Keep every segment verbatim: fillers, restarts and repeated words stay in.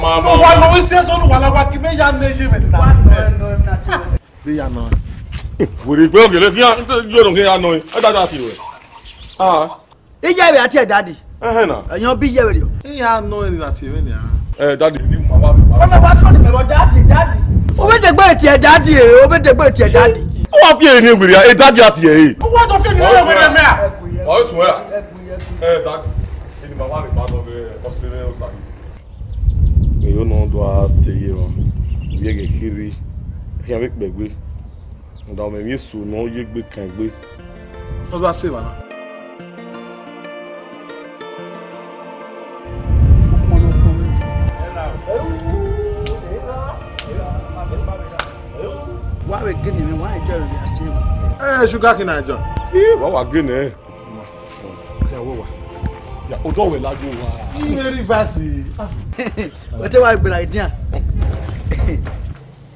Wa no isi eso nu wa la wa ki me ya ne ye me na. Be ya nọ. Were gbe ogele khian, yo no khian ya nọ. Ẹ dada ti wẹ. Ah. Iye vbe a tie daddy. Ẹhẹn na. Ẹyọn bi iye vbe rriọ. Iran nọ ẹni na tie vbe nia. Eh, daddy, ni ma wa. Ọna wa sọ ni mẹ vọ daddy, daddy. Ovbe degbe tie daddy, e, ovbe degbe tie daddy. Wa fi eni wiri, e daddy a tie e. Wa to fi eni wiri mẹ a. Wa swear. Eh, daddy. Eni ma wa ni ba no be osere osa. Ero nọ do a te ye wa. Ye ge khiri. Khian vbe kpegbe. Rhunmwuda mẹ emwi eso ne ọ ye egbe kan egbe. Ọ gha sẹ evba na. Wa vbe gene mwẹ, wa enjoy vbe a sẹ evba. Eh, sugar cane na enjoy. Ih, wa wa gene. Ya, wo wa. Ya, odọ wẹ la yo wa. Ih, very fast. Wẹ te wa gbera idian.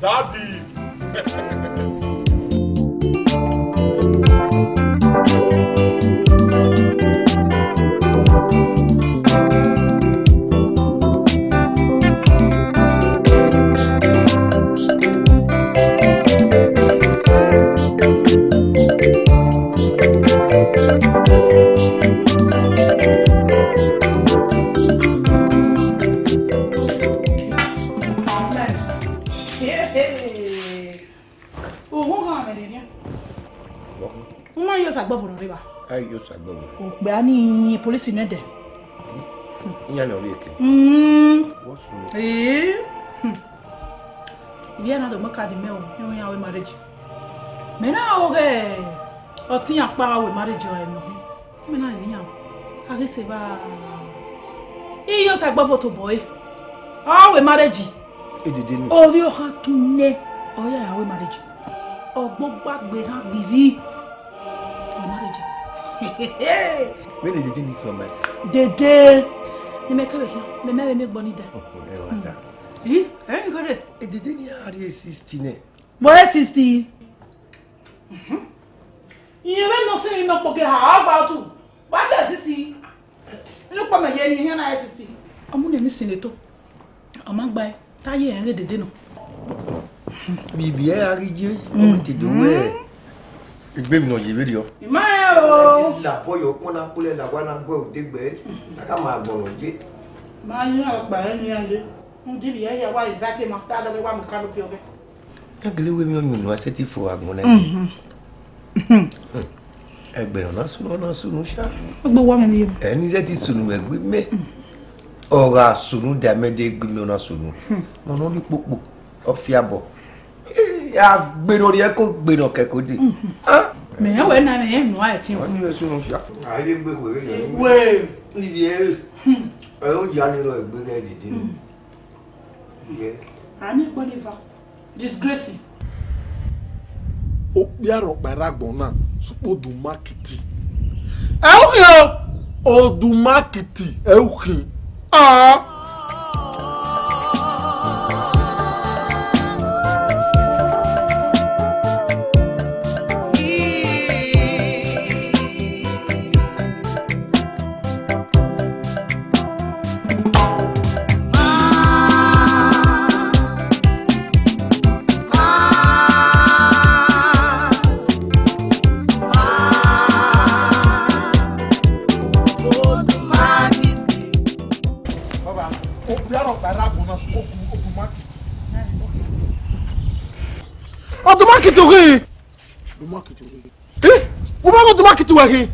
Daddy. Uhunmwu gha mwẹ rhirhian. U ma yo Osagbọvo rre evba. A yo Osagbọvo. Okpia ni police nẹdẹ. Iran nọ rrie eke. Mm. What's wrong? Ee. Hmm. Ivbi ẹre na do mu card mẹ o, iran ya wẹ marriage. Mẹ na ho ghe ọtẹn iran ọkpa ra wẹ marriage ọre nọ. Mẹ na rẹn iran. A ghi sẹ evba. Iye Osagbọvo tobọ ẹre. Ọ wẹ marriage. Edede ni. Ovbi ọkhan tọn nẹ, ọ ya ya wẹ marriage. Ọgbogba gberra gbirri. Wẹ marriage. Vbene edede ni khian ma sẹ. Dede. Ne imẹ kevbe khian, mẹ mẹ vbe miẹn egbe ọnii dẹ. Ẹ wa da. Ih, ẹ i khode. Edede ni a rrie sixty nẹ. Vbe ọre sixty? Mhm. Irẹn vbe nọ sẹ emwi nọ kpokieha, ọ gba otu. Wa tie sixty. Inu kpọ mẹ ye ni, iran na sixty. Ọ mu ne emwi sin ne to. Ọ ma gba ẹe, te a ye rẹn ghe dede nọ. Bibi ẹ a ghi ye, ọ te do wẹ. Egbe emwi ne ọ ye vberriọ. I ma rẹn o. Ẹ ti labọ ye ọkpọn na kpolẹ la wa na gu odegbe, a gha ma agbọn nọ ye. Ma yan ọkpa ẹre nian ye. Rhunmwuda ivbi ẹre hia wa invite ma, te a dọghe wa mu canopy ọghẹ. Ya gele wẹ emwi ọyunnu a sẹtin fo agbọn nẹ. Mhm. Ẹgbẹe ne ọ na sunu, ọ na sunu sha. Ọ gbe uwu mwẹ ye. Ẹ ni zẹtin sunu vbe egbe mẹ. Ọ gha sunu da mẹ de egbe mẹ, ọ na sunu. Nọ nọ ni kpokpo, ọ fiabọ. A gbe ne ọ rhie ẹko, gbe ne ọ kẹ ẹko dee. Ah? Mẹ rẹn wẹ na, mẹ rẹn unu a ẹtin o. Ọ ni vbe sunu fia. A ye gbe wẹ vbe yọ. Wẹ. Ivbi ẹre. Ẹ o ya ni rọ egbe ghẹ dede ni. Ye. A miẹn ẹkpo ni eva. Disgrace. Okpia rhọkpa erha agbọn na, sukpẹ Odumakiti. Ẹ u khin o, Odumakiti, ẹ u khin. Ah. Ọba, okpia rhọkpa erha agbọn na, Odumakiti. Odumakiti oghe. Odumakiti oghe. Eh? Uba Odumakiti wẹ khin?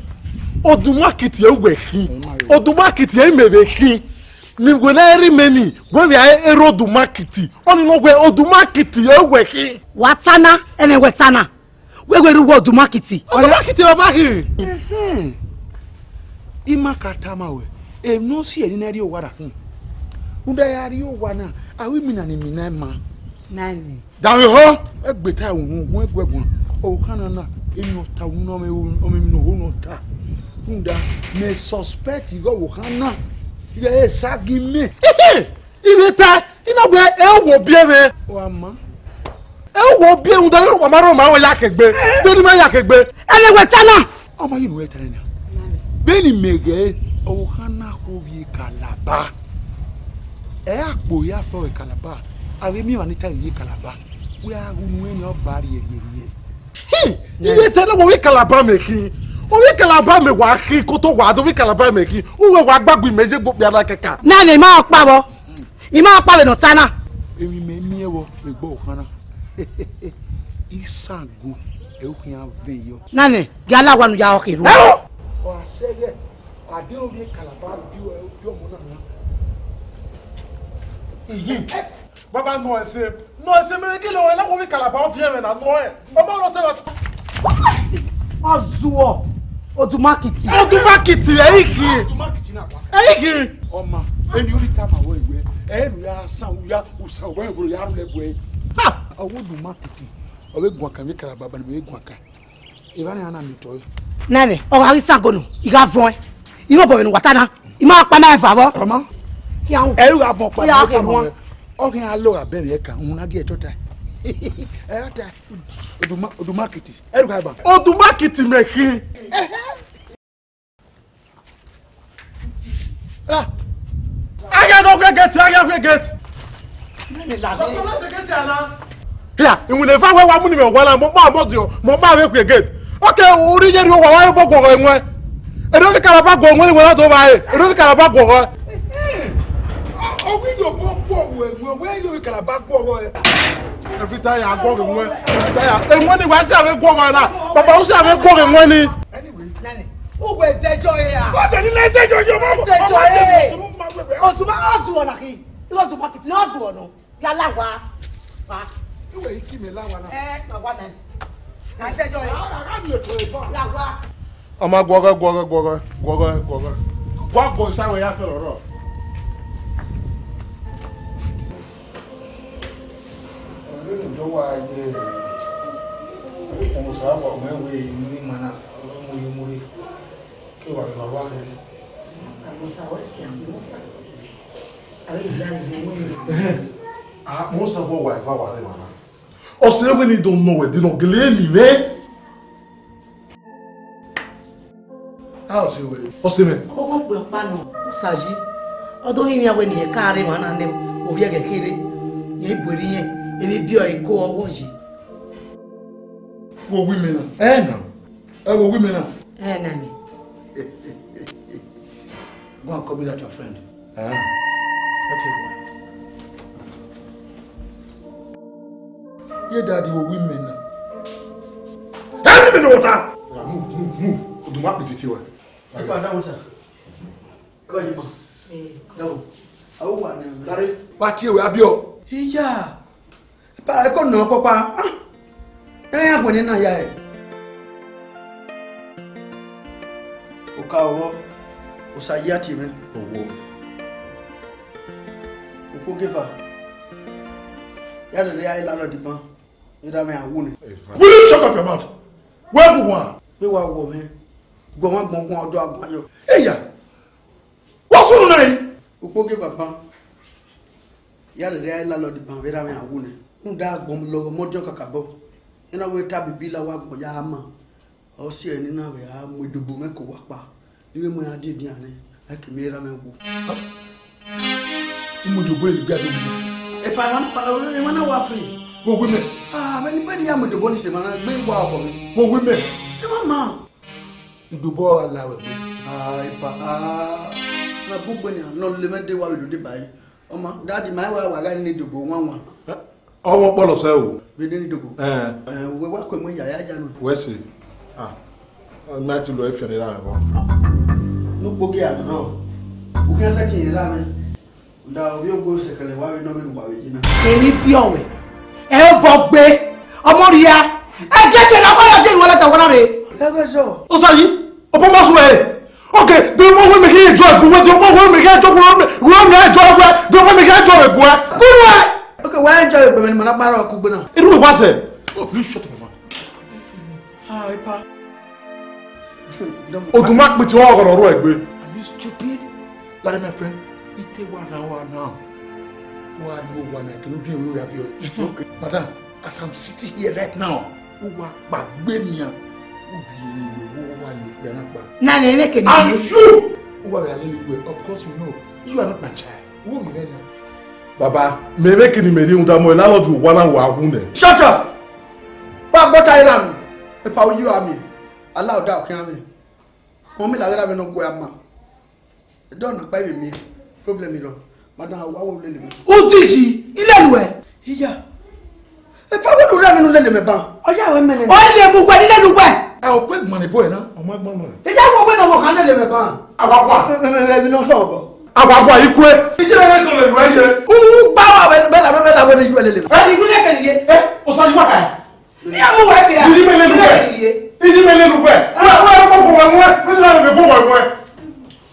Odumakiti ẹ wẹ khin. Odumakiti ẹ mẹ vbe khin. Ni wẹ na rhie mẹ ni, wẹ vbe a rre Odumakiti. Ọni nọ wẹ Odumakiti ẹ wẹ khin. Wa ta na, ẹmwẹ wẹ ta na. Wẹ wẹ rre uwu Odumakiti. Odumakiti ọba khin. Ẹhẹn. I ma ka tama wẹ, emwi ne ọ si ẹre ne I na rrie owa ra khin. Rhunmwuda ya rrie owa na, a ru imina ne imina ma. Nine. Danmwehọ, ẹgbeta uhunmwu ẹguẹguan, ọvbokhan na na, emwi ne ọ ta unu na, ọ mwẹ emwi ne ọ ho ne ọ ta. Rhunmwuda, mẹ suspect ighe ọvbokhan na, ighẹ ẹ sa gi mẹ. I vbe ta, I na wẹ, ẹ wo biẹ mwẹ. Wa ma. Ẹ wo biẹ, rhunmwuda, ọ ma rhọ ma wẹ ya kegbe. De ni ma ya kegbe. Ẹmwẹ wẹ ta na. Ọ ma yi nu wẹ ta na. Vbene mẹ ghẹ, ọvbokhan na kho vbe Kalaba. Ẹ a kpo ya fẹ ọre Kalaba, a vbe miẹn emwa ni ta ye Kalaba, wẹ a ghunu ẹn ni ọ ba rhie rhie rhie. Hmm, iye te ne wo vbe Kalaba mẹ khin, wo vbe Kalaba mẹ wa khin, koto wa do vbe Kalaba mẹ khin, uwẹ wa gbagbe imẹ ye gbe okpia na kẹkan. Na ne ima ọkpa vbọ, ima ọkpa vbe ne ọ ta na. Emwi mẹ miẹn vbọ egbe ọkhan na. Isango, ẹ u khian vẹ yọ. Na ne, gia la wa nu ya ọkhe ru. Ọ a sẹ ghẹ, a de ovbi Kalaba bi ọmọ na na. Baba nọ ẹse, nọ ẹse mẹ gele ọre la wo vbe Kalaba ọ biẹ mwẹ na nọ ẹ. Ọmọ rọ tẹ. Ọ zuọ, Odumakiti. Odumakiti, ẹ i khin. Odumakiti na wa. Ẹ i khin. Ọma, eni ori tama wẹ wẹ, ẹ ru ya san, u ya, u san wẹ wẹ ya ru lẹ wẹ. Ha! Ọwọ Odumakiti, ọ vbe guan kan vbe Kalaba, ba ni vbe guan kan. Evba ni a na miẹn otọ ẹre. Nẹmwẹ, ọ gha ghi Isango nọ, I gha vuọn ẹn. I mwẹ obọ vbene uwa ta na, I ma kpa na eva vbọ. Ọma. Khian hu. Ẹ i gha vuọn kpa. Ọ khian a lo gha bẹn vbe ẹkan, uhunmwu na gie ẹtọ ta. Ẹ ya ta. Oduma, Odumakiti. Ẹ i gha ba. Odumakiti mẹ khin. Ah. A gha ghe gate, a gha ghe gate. Nene la ghe. Doctor, let's get here now. Yeah, iwinna eva wẹ wa mu ni mwẹ ọwa na, mọ kpa mọ diọ, mọ kpa vbe khuẹ gate. Okay, u rhie ye rhie owa wa ye obọ guọghọ ẹwẹn. Eno ni Kalaba guọghọ ẹwẹn ni wẹ na do vba re. Eno ni Kalaba guọghọ. Ọ wi yo obọ guọghọ ẹwẹn, wẹ yo Kalaba guọghọ ẹ. Every time I guọghọ ẹwẹn, every time I, ẹwẹn ni wa si avbe guọghọ na. Baba, u si avbe guọghọ ẹwẹn ni. Anyway. Nani, uwẹ zẹjọ re a? Wọ́n tẹ̀lé ilé ẹjọ́ yọ mọ́. Zẹjọ re. Ọtúnba ọ̀sùn ọ̀nà kì í. Ọtúnba kìtì náà ọ̀sùn ọ̀nà. Yálà wá. Wá. Ìwé yìí kì mí láwa náà. Ẹ, wá wá náà. Kà á zẹjọ re. Ara mi ò tó ìbọn. Là wá. Ọmọ guọgọ, guọgọ, guọgọ, guọgọ, guọgọ. Wá gọ ìsáwẹ̀ yá fẹ́ lọ́rọ̀. Ọ̀rẹ́ mi ló wà yẹ. Òun sábà mẹ́wẹ̀ẹ́ inú ìmọ̀ náà, ọlọ́mọ yóò múre. Ke wa gha wa kẹ. Amusa, wẹ si Amusa. Avbe iya rẹ vbe wẹ. Ẹhẹn. Amusa vbe wa eva wa rre emwa na. Ọse vbe ni do nọ wẹ, de nọ gele eni mwẹ. A ọse wẹ. Ọse mwẹ. Ọghe okpia ọkpa nọ, Usayi. Ọ do hin wẹ ne irẹn ka rre emwa na nẹ, ovbi ẹghẹ kherhe. Irẹn bu erriọ irẹn, emwi biẹ ọre ko ọghọ yi. Wo wi mẹ na. Ẹ na. Ẹ wo wi mẹ na. Ẹ na ni. Go and call me that your friend. Ah. Let him go. Ye daddy, wo wi mẹ na. Ẹ ti mi nọ ta. Move, move, move. Odu ma pititi wa. Ẹ pa down, sir. Kọ yi ma. Down. Awu wa na. Gari. Pa tie wẹ a biẹ. Iya. Pa ẹko nọ kpọkpa. Ah. Ẹ ya wẹ ne na ya ẹ. Oka ọghọ, Usayi a tie mwẹ. Owo. Ukpo geva. Ya dede ya landlord ban. Ida mwẹ a wu nẹ. Will you shut up your mouth? Wẹ gu wan. Vbe wa wọ mwẹ. Gu ọmwa gbọn gu ọdọ agbọn yọ. Eya. What's wrong now? Ukpo geva ban. Ya rherhe a landlord ban vbe erha mwẹ a wu nẹ, rhunmwuda agbọn lọghọ mẹ ọdiọn kakabọ. Iran wẹ te abibi la wa gbọn ya ma, ọ si ẹre ne I na vbe a mu edobo mwẹ ke owa ọkpa, ne I vbe mu iran diadian nẹ, a ke miẹn erha mwẹ wu. I mu edobo ẹre gbe a do wu. Epa emwa na wa free. Wo wi mẹ. Ah, vbene I bẹdẹ ya mu edobo ni sẹ emwa na, egbe I wa ọkhọ mwẹ. Wo wi mẹ. Emwa ma. Idobo ọre a la wẹ gbe. Ah, epa, ah, na bu gbe nian, nọ le mwẹ de wa vbe dode ba ẹre. Ọ ma, daddy, ma wa wa gha ni dobo wanwan. Ọmọ ọkpọlọ sẹ o. Vbe de ni dobo. Eh. Eh, wẹ wa kọ emọ ya ya ya nu. Wẹ sẹ. Ah. Ọ ma ti lo efian ni ra vọ. No kpogi a rọ. U khian sẹtin ra mwẹ. Da ovbi ogbe osẹkẹlẹ wa vbe nọ vbe ne uwa vbe yi na. Emwi biẹ ọwẹ, ẹ obọ gbe, ọmọ rhia, ẹ gẹgẹ ne ọ ya fi eruẹ lẹta ọgọ na rre. Ẹghẹ zọ. Osayi, ọbọ ma sẹ wẹ. Okay, de ọmọ wẹ mẹ khe enjoy egbe wẹ, de ọmọ wẹ mẹ khe enjoy egbe wẹ, wẹ mẹ enjoy egbe, de ọmọ mẹ khe enjoy egbe wẹ. Kuru wẹ. Okay, wẹ enjoy egbe mẹ ni ma na kpa rọ kugbe na. Eru wa sẹ. Oh, please shut up, man. Ah, epa. Oduma kpiti ọgọrọ ru egbe. Are you stupid? Lare, my friend, ite wa na wa now. Wa ri owa na kinu bi we ya bi. Okay. Madam, as I'm sitting here right now, u wa kpa gbe nian. U bi ni wo wa ni gbe na kpa. Na ne ne ke ni. And you, u wa ya lele we. Of course you know, you are not my child. Wo mi na. Baba, mẹ vbe kini mẹ rhie rhunmwuda mọ, landlord wa na wa wu nẹ. Shut up! Wa gbọta ira nu. Epa uyi ọre amẹ. Ala ọda ọkhian mwẹ. Ọmọ mi la ghe ra vbe ne ọ gu ama. Ẹdẹ ọna kpa vbe miẹn. Problem rọ. Madam, wa wo lele mẹ. Uti si, ilele uwẹ. Iya. Epa wẹ ne u rre vbe ne u lele mẹ ban. Ọ ya wẹ mẹ nẹ. Ọ lele mu wẹ, ilele uwẹ. Ẹ, okue gbọn ne boy na, ọmọ gbọn nọ. Iya, wẹ wẹ ne ọ kha lele mẹ ban. Awa wa. Ẹ, ẹ, ẹ, ẹ, ẹ, nọ sọ bọ. Awa wa ikue. Ije rẹ sọ lele uwẹ ye. U, u gba wa wẹ, bẹ la, bẹ la, wẹ ne iju lele mẹ. Ẹ, igu ne kẹ ye. Ẹ, o sa ni wa ka. Iye mu wẹ kẹ ya. Iji mẹ lele uwẹ. Iji mẹ lele uwẹ. Wẹ, wẹ, wẹ, wẹ, wẹ, wẹ, wẹ, wẹ, wẹ, wẹ.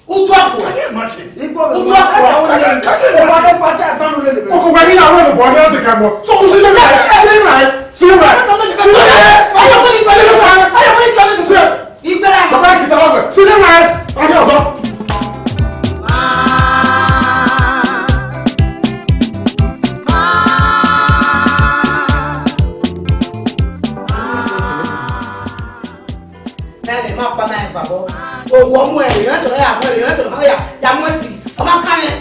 Utu akpo. Can you imagine? Igbo. Utu akpo. Can you, can you imagine? Ọkọ wa ni na wẹ bọ ni ọdẹ kẹ mọ. So, si le, si le, si le, si le, si le. Igbera. Baba kìtà wà pẹ. Si le, si le. Ọjọ́ ọjọ́. Ẹnẹ ma kpa ma ẹfa bọ. Owọ mu ẹre, yọ tọrọ ya mu ẹre, yọ tọrọ ya, ya mu ẹfi. Ọ ma kan mwẹ.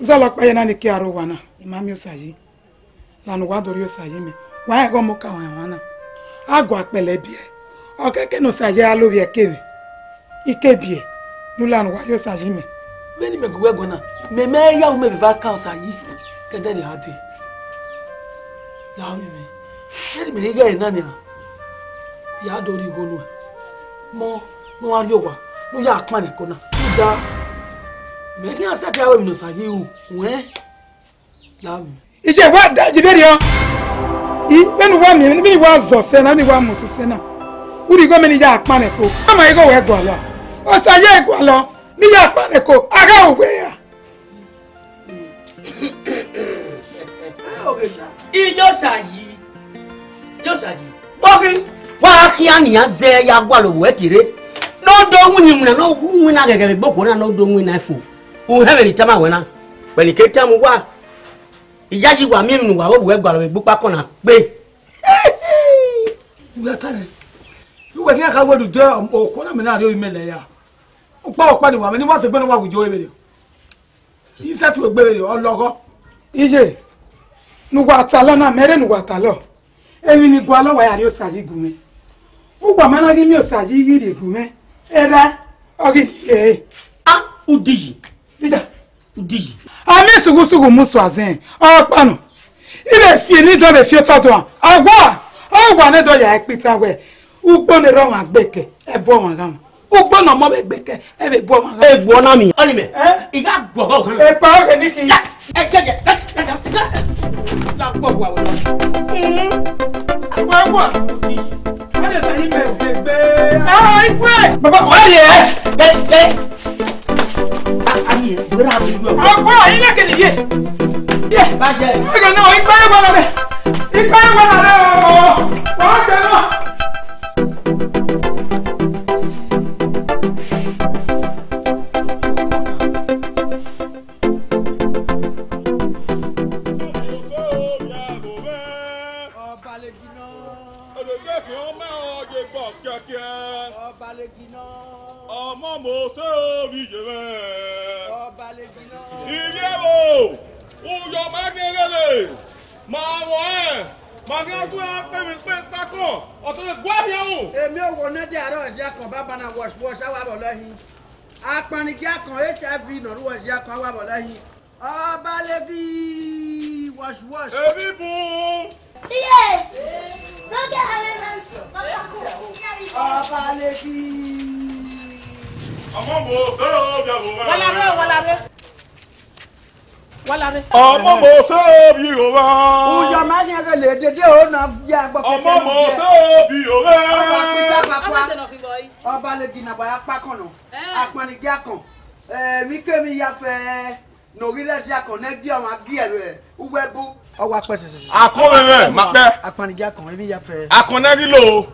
Zọlọ kpa ye na ni ke aro wa na, I ma miẹn Osayi. Lanu wa do rhie Osayi mẹ, wa rẹn ghe ọmọ oka wanwan na. A gua kpẹlẹ biẹ, ọ kẹkẹ ne Osayi a lo vbe ẹke mwẹ. I ke biẹ, ne u lanu wa rhie Osayi mẹ. Vbene imẹ gu wẹ guan na, mẹ mẹ ya ru mẹ vbe eva kan Osayi, kẹdẹ ne a dee. La mwẹ mwẹ, vbene imẹ ghi ghe ẹre na nian, ya do rhie igho nuẹn. Mọ, ne u gha rrie owa, ne u ya kpan ẹko na. Rhunmwuda, mẹ khian sẹtin aro emwi ne Osayi ru, wẹn. Iye wa da ji vberriọ. I, vbene uwa miẹn, vbene uwa zọ sẹ na, vbene uwa mose sẹ na. U rhie igho mẹ ne I ya kpan ẹko. Ama igho wẹ gualọ. Osayi gualọ, ne I ya kpan ẹko. A gha ru wẹ ra. Iye Osayi. Iye Osayi. Kpọghi, wa khian nian zẹ ya gualọ vbe uwẹ tie rre. Ne ọ do winna iwinna, ne ọ hu iwinna ghẹghẹ vbe egbe okhuo na, ne ọ do winna ẹfo. U hẹn vbene I tama wẹ na. Wẹ ne I ke tama uwa. Iyayi wa miẹn emwi ne uwa vbe ovbi uwẹ gualọ vbe egbe ukpakọ na kpe. Uwẹ ta nẹ, uwẹ khian kha wẹ ne u de okhuo na mẹ na rrie orinmwẹ lẹ ya. Ọkpa ọkpa ni wa mwẹ, ne I wa sẹ egbe ne ọ wa wu iye ọre vberriọ. I sẹtin wẹ egbe vberriọ, ọ lọghọ. Iye, ne uwa talọ na, mẹ rre ne uwa talọ. Emwi ne I gualọ wa ya rhie Osayi gu mwẹ. Uwa ma na ghi miẹn Osayi ghi rhie gu mwẹ. Erha, ọ ghi rhie ẹre. A, udiyi. Leader. Udiyi. A miẹn sughu sughu mu sua zẹn, ọ kpa nọ. I vbe fi eni dọ vbe fi otọ dua. A wa, ọ wa ne dọ ya ẹkpita wẹ. Ugbo ne erha ọmwa gbe kẹ, ẹbu ọmwa gha mwa. Ugbo ne ọmọ vbe gbe kẹ, ẹ vbe bu ọmwa gha. Egbe ọna mi. Ọni mẹ. Eh? I gha guọghọ họn. Ekpa ọghe ni khin. Ya, ẹ jẹ jẹ, ẹ, ẹ, ẹ, ẹ, ya guọghọ wẹ. Mm. Wa wa. Wọ́n lè fẹ́ yín bẹ̀rẹ̀ sí pé. Ah, ikú ẹ̀. Bàbá, wọ́n lè ẹ̀. Ẹ, ẹ. A, a ní ẹ̀, gbéra mi lọ. Ọgbọ́n, ayé náà kẹ́lẹ̀ yé. Yé. Bàjẹ́. Ẹ̀gẹ̀ náà, ikú ẹ̀ wà lọ́dẹ̀. Ikú ẹ̀ wà lọ́dẹ̀ o. Wọ́n á jẹ náà. Ọba lè gbiná. Olùgbèsè ọmọ ọjọ́ gbọ́ kíákíá. Ọba lè gbiná. Ọmọ Mose omi yẹrẹ. Ọba lè gbiná. Ìrì ẹ̀wò, uyọ̀ máa ń gẹ̀rẹ̀ lè. Màá wọ̀ ẹ́. Màá fi ọ́sùn ẹ̀ pé mi pé pákó. Ọ̀tọ̀ lè gbọ́ àyà o. Èmi ò wò ná dé àárọ̀ ẹ̀sìn akàn bàbá náà wọ̀ṣ wọ̀ṣ àwa bọ̀ lọ́hìn. Akpanngian akàn H I V nọ ru ẹ̀sìn akàn àwa bọ̀ lọ́hìn. Ọba lè gí wọ̀ṣ wọ̀ṣ. Èmi bùn. Yes. Don't get away from me. Ọba lè gí. Ọmọ mo fẹ́ o, bí a mo wá. Wàlá rẹ, wàlá rẹ. Wàlá rẹ. Ọmọ mo fẹ́ o, bí o wá. Uyọ máa ń yẹn lè dédé o náà yá gbọ́. Ọmọ mo fẹ́ o, bí o wá. Ọba pítà bá pa. Ọba lè gí nàbà apá kan náà. Akpanngian akàn. Èmi kémi ya fẹ́. Ne ovbi rẹ zia kọn ne gie ọmwa gie vbe uwu ẹbu. Ọ wa kpẹ sisi. Akọn vbe mwẹ, ma kpẹ. Akpanngian akọn, emwi ya fẹ. Akọn ne ghi lo.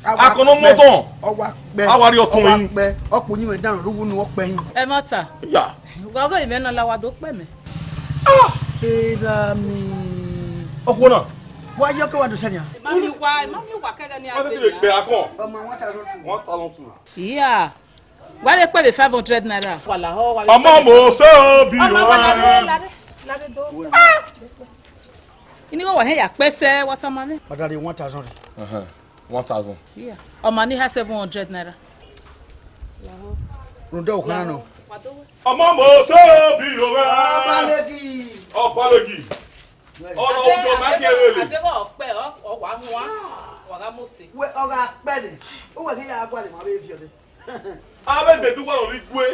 Akọnọ mọ tọn. Ọ wa kpẹ. A wa rhie ọtọn hin. Ọ wa kpẹ. Ọ kpe uyinmwẹ dan ne ọ rre uwu unu, ọ kpẹ hin. Ẹ ma ta. Ya. Wa ọghe mwẹ na la wa do kpẹ mẹ. Erha mi. Okhuo na. Wa ye ọke wa do sẹ nia. Ẹ ma mi wa, ẹ ma mi wa kẹghẹ ne a sẹ nia. Wọ́n ti lè pè akọ. Ọmọ one thousand two. One thousand two. Iya. Wa vbe kpẹ vbe five hundred naira. Wa la họ, wa vbe Ọmọ kpẹ vbe mo se obi Ọmọ wa la rẹ. Rẹ, la rẹ, la rẹ do. Ah! Ini wa hẹ ya kpẹ sẹ, wa tama mwẹ. Ọ da rhie one thousand rre. Ẹhẹn, one thousand. Yeah. Ọmọ ni ha seven hundred naira. Rhunmwuda okhuo na nọ. Wa do wẹ. Ọmọ mo se obi yo wẹ. Ọbalegi. Ọbalegi. Ọrọ Ade, uyo ma Ade, kere le. Ade wa ọkpẹ, ọ, ọ wa huan, wa gha mose. Wẹ, ọ gha kpẹ nẹ. Uwẹ khin ya gualọ emwa vbe viọ nẹ. Avbe dede uwa rhọrọ igue,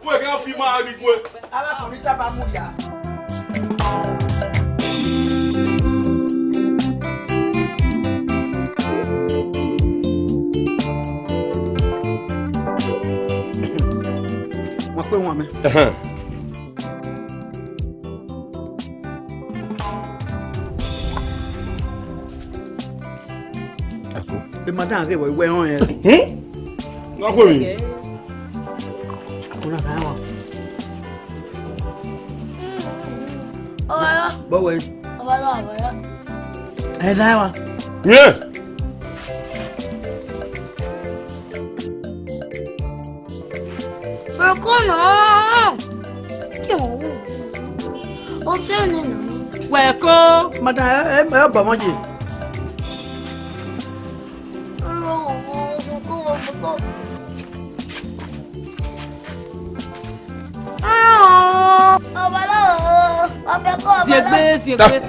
uwẹ khin fi ima gha rre igue. Avbe akọni taba mu ya. Wa kpe wan mẹ. Ẹhẹn. Ako. E ma dan ghe wẹ, wẹ họn ẹn. Hmm? Na khuo emwi. Ako na dan wa. Ọmọ ya. Bọ wẹ. Ọmọ ya, ọmọ ya. Ẹ dan wa. Yeah. Fẹko nọ. Kí o wú. O fẹ́ nẹ nọ. Wẹ ko. Madam, ẹ, ẹ, ẹ bọ mọ je. Ziegbe, ziegbe.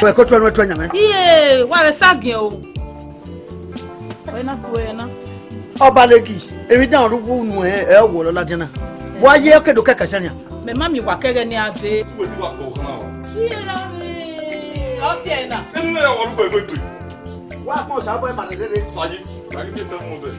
Wẹ ko tuẹ nuẹ tuẹ yan mẹ. Iye, wa ghe sa giẹn o. Wẹ na tuẹ na. Ọbalegi, emwi dan rre uwu unu ẹ, ẹ wọ lọ ladian na. Wa ye ke do kẹkẹ sẹ nian. Mẹ ma miẹn wa kẹghẹ ne a dee. Uwẹ ti wa kọ ọkhan na wa. Iye na mi. Ọ si ẹre na. Enu ne ya wa rugbe egbe. Wa kpọn Osaboe ma rere. Sayi, sayi ti seven hundred.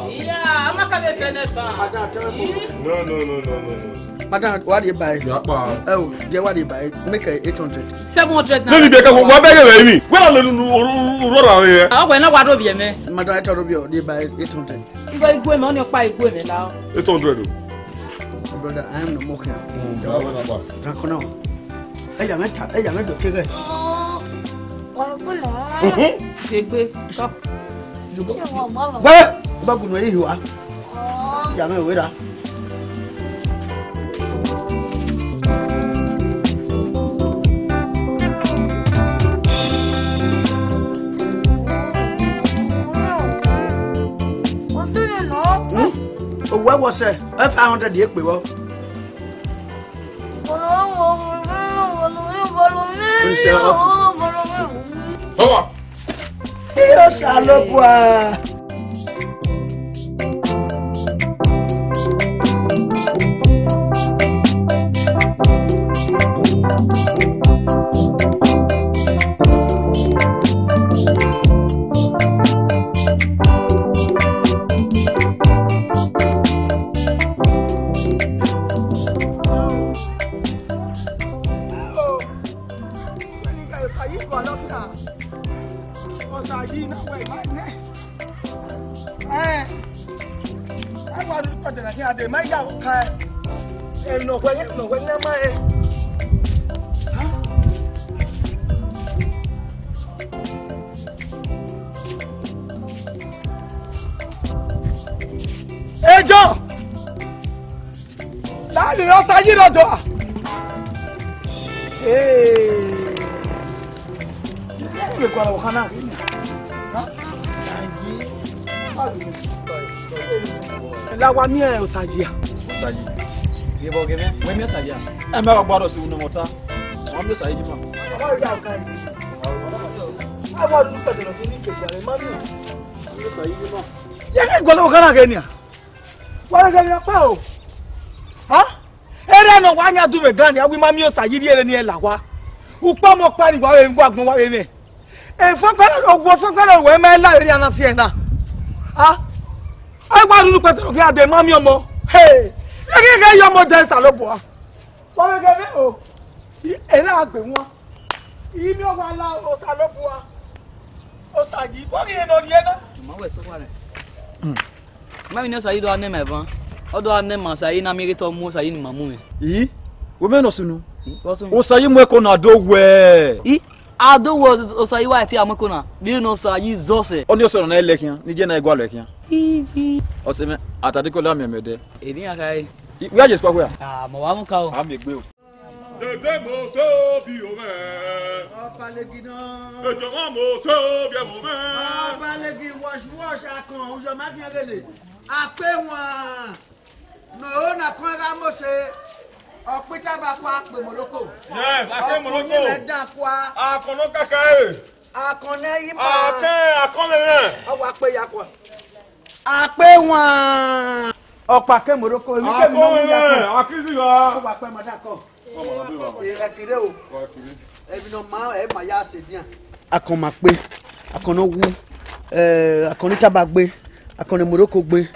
Iya, a ma ka vbe fẹ nẹ ban. Madam, tell me. No, no, no, no, no, no. Madam, wa rhie ba ẹre. Ya kpa. Ẹ o, diẹ wa rhie ba ẹre. Make it eight hundred. Seven hundred naira. Lady Becca, wa bẹghe vbe mi. Wẹ a lele unu unu rọra re. Ọ wẹ na wa do vbiẹ mẹ. Madam, ẹ tọrọ vbiẹ, rhie ba ẹre eight hundred. Igho igue mẹ, ọni ọkpa igue mẹ la. Eight hundred o. Brother, I am no more here. Mm, that one about. Drunk now. Ẹ yà mẹ ta, ẹ yà mẹ dọ keghe. Wa kú nọ. Mhm. Ṣe gbé, tọ. Ṣé wọ́n gbọ́ mọ́? Wẹ́, bá gùn náà yìí wá. Yà mí òwe rà. Kò sí nínú. Hmm? Owó ẹwọ sẹ, five hundred yìí pè wọ. Ọwọ. Iyo Osanobua. Ẹ, ẹ wa ru kpẹdẹ na khian de, ma ya ka ẹ. Ẹ nọ wẹ, ẹ nọ wẹ, ne ma ẹ. Ejọ! Lali rọ sa yi rọ dọ. Ee. Ye kwa la wa kana. La wa miẹn Osayi a. Osayi. Ye bọ gẹmẹ, wẹ miẹn Osayi a. Ẹ mẹ wa gbọdọ si unu mọta. Wa miẹn Osayi ma. Wa ya ka yi. Wa wa du pẹtẹ lọ si ni kejì rẹ ma miẹn. Wa miẹn Osayi ma. Ye ke gbọdọ wa kana gẹ nia. Wa ghe ghe ọkpa o. Ha? Erha ne ọ wa yan duvbe gan nia, wẹ ma miẹn Osayi rhie rre ni la wa. Ukpọmọ ọkpa ni wa vbe wa gbọn wa vbe mwẹ. Efẹn kpẹrẹ, ogun ọfẹn kpẹrẹ wẹ ma la erha na fi ẹna. Ha? Ẹ wa ruru pẹtẹ khian de ma miẹn ọmọ. He! Ẹ ghi ghe ye ọmọ de Osanobua. Wa ghe ghe o. Ena gbe wọn. Imi ọwa la Osa lobua. Osa yi, vbọ ghi rẹn ne ọ rhie na? Ma wẹ sẹ owa rẹ. Ma vbe ne Osa yi do a nẹ ma ẹvan. Ọ do a nẹ ma Osa yi na miẹn ghe te ọ mu Osa yi ne ima mu mwẹ. I, wẹ mẹ nọ sunu. Osa yi mu ẹko na do wẹ. I, a do wẹ Osa yi wa ẹtin a mu ẹko na. Vbe ne Osa yi zọ sẹ. Ọnii ọsẹ nọ na lẹ khian, ne I je na i gualọ khian. I, i. Ọsẹ mwẹ, a ta deko la miẹn mẹ dẹ. Emwi iran kha re. I, wẹ a je spa wẹ a? Ah, ma wa mu ka o. A miẹn egbe o. Dede mo so bi o mẹ. Ọbalegi nọ. Ejọba mo so bi ẹvbo mẹ. Ọbalegi wash wash akọn, ujọ ma giẹn gele. Akpe wan. No, na kọn gha Mose. Ọkpita ba kua kpe Morocco. Yes, akpe Morocco. Ọkọ ni mẹ dan kua. Akọn nọ kaka e. Akọn nẹ yi ma. Akẹ, akọn mẹ mẹ. Ọ wa kpe ya kua. Akpe wan. Ọkpa ke Morocco, emwi kemwi ne ọ wẹ ya kua. Akizigha. Ọ wa kpe ma dan kọ. Ẹ kire o. Emwi ne ọ ma, ẹ ma ya sẹ edian. Akọn ma kpe, akọn ne ọ wu, eh, akọn ni taba gbe, akọn ne Morocco gbe,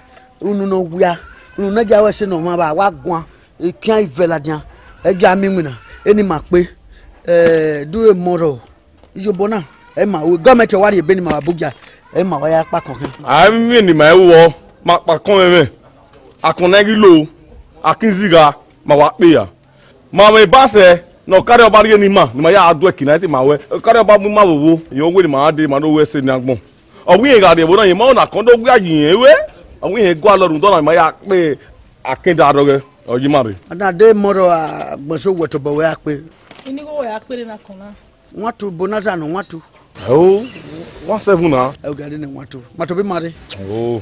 unu ne ọ wia, unu ne ọ ya wẹ ẹse ne ọmwa vba wa guan, ekian ivẹ ladian, ẹ gia miẹn iwinna, eni ma kpe, eh, dure mọrọ, iyobọ na, ẹ ma ru, gọọmẹnti ọ wa rhie ebe ni ma vbe Abuja, ẹ ma wa ya kpa akọn khian. A i miẹn ne ima ru ọ, ma kpa akọn mwẹ mwẹ, akọn ne a ghi lo, akizigha, ma wa kpe ya. Ma mwẹ ba sẹ ne ọkarriọ ọba rhie ne ima, ne ima ya do ẹki na, ẹ te ma wẹ, ọkarriọ ọba mu ima vbe ovo, irẹn wẹ ne ima gha dee, ma do wẹ ẹse ne agbọn. Ọ wẹ irẹn gha rrie ẹvbo na, irẹn ma na kọn do wia yi irẹn ruẹ, ọ wẹ irẹn gualọ rhunmwuda ọna, ne ima ya kpe akẹn da rrọghẹ, ọ yi ima rre. A na de mọrọ agbọn eso wẹ tobọ wẹ a kpe. Ini igho wẹ a kpere na kọn na. One two bonanza nọ, one two. Oh, one seven na. Ẹ o gari ne one two. Ma tobọ ima rre. Oh.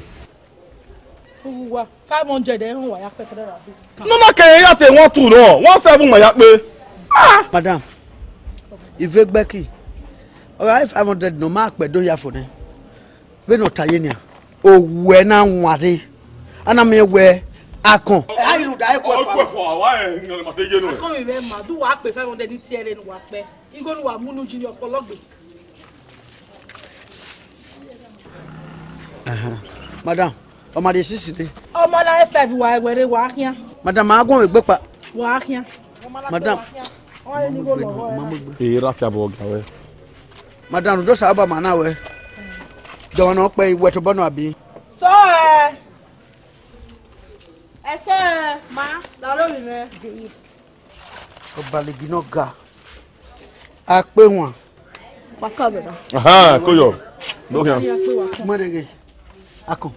Uwa, five hundred ẹ họn wa ya kpẹkẹrẹ ra bi. Ne ọ ma kere ya te one two nọ, one seven ma ya kpe. Ah! Madam, ive gbẹki. Ọ gha re five hundred ne ọ ma kpẹ do ya fo nẹ. Vbene ọ ta ye nian, owẹ na wan rre. A na miẹn wẹ akọn. Ẹ, a ghi rhunmwuda ẹkhuẹ fua. Ẹkhuẹ fua, wa ẹ, nọ ma te ye nọ. Akọn mwẹ ma, do wa kpe five hundred ni tie ẹre ne uwa kpẹ. Igho ne uwa mu ne Junior ọpọlọ gbe. Ẹhẹn. Madam, ọ ma rhie sisi rre. Ọ ma na five wa ẹwẹ rre, wa khian. Madam, ma guọnmwẹ egbe kpa. Wa khian. Madam. Ọ ma mu egbe nọ, ọ ma mu egbe. Ee, ra fiabọ ga wẹ. Madam, rhunmwuda Osanobua ma na wẹ. Dọmwẹ ne ọ kpẹ, wẹ tobọ nọ abi? Sọ ẹ. Ẹsẹ ma, la aro vbe mwẹ. Ọbalegi ne ọ ga. Akpe wan. Kpaka brother. Aha, koyo. Do khian. Mẹrẹghe. Akọn.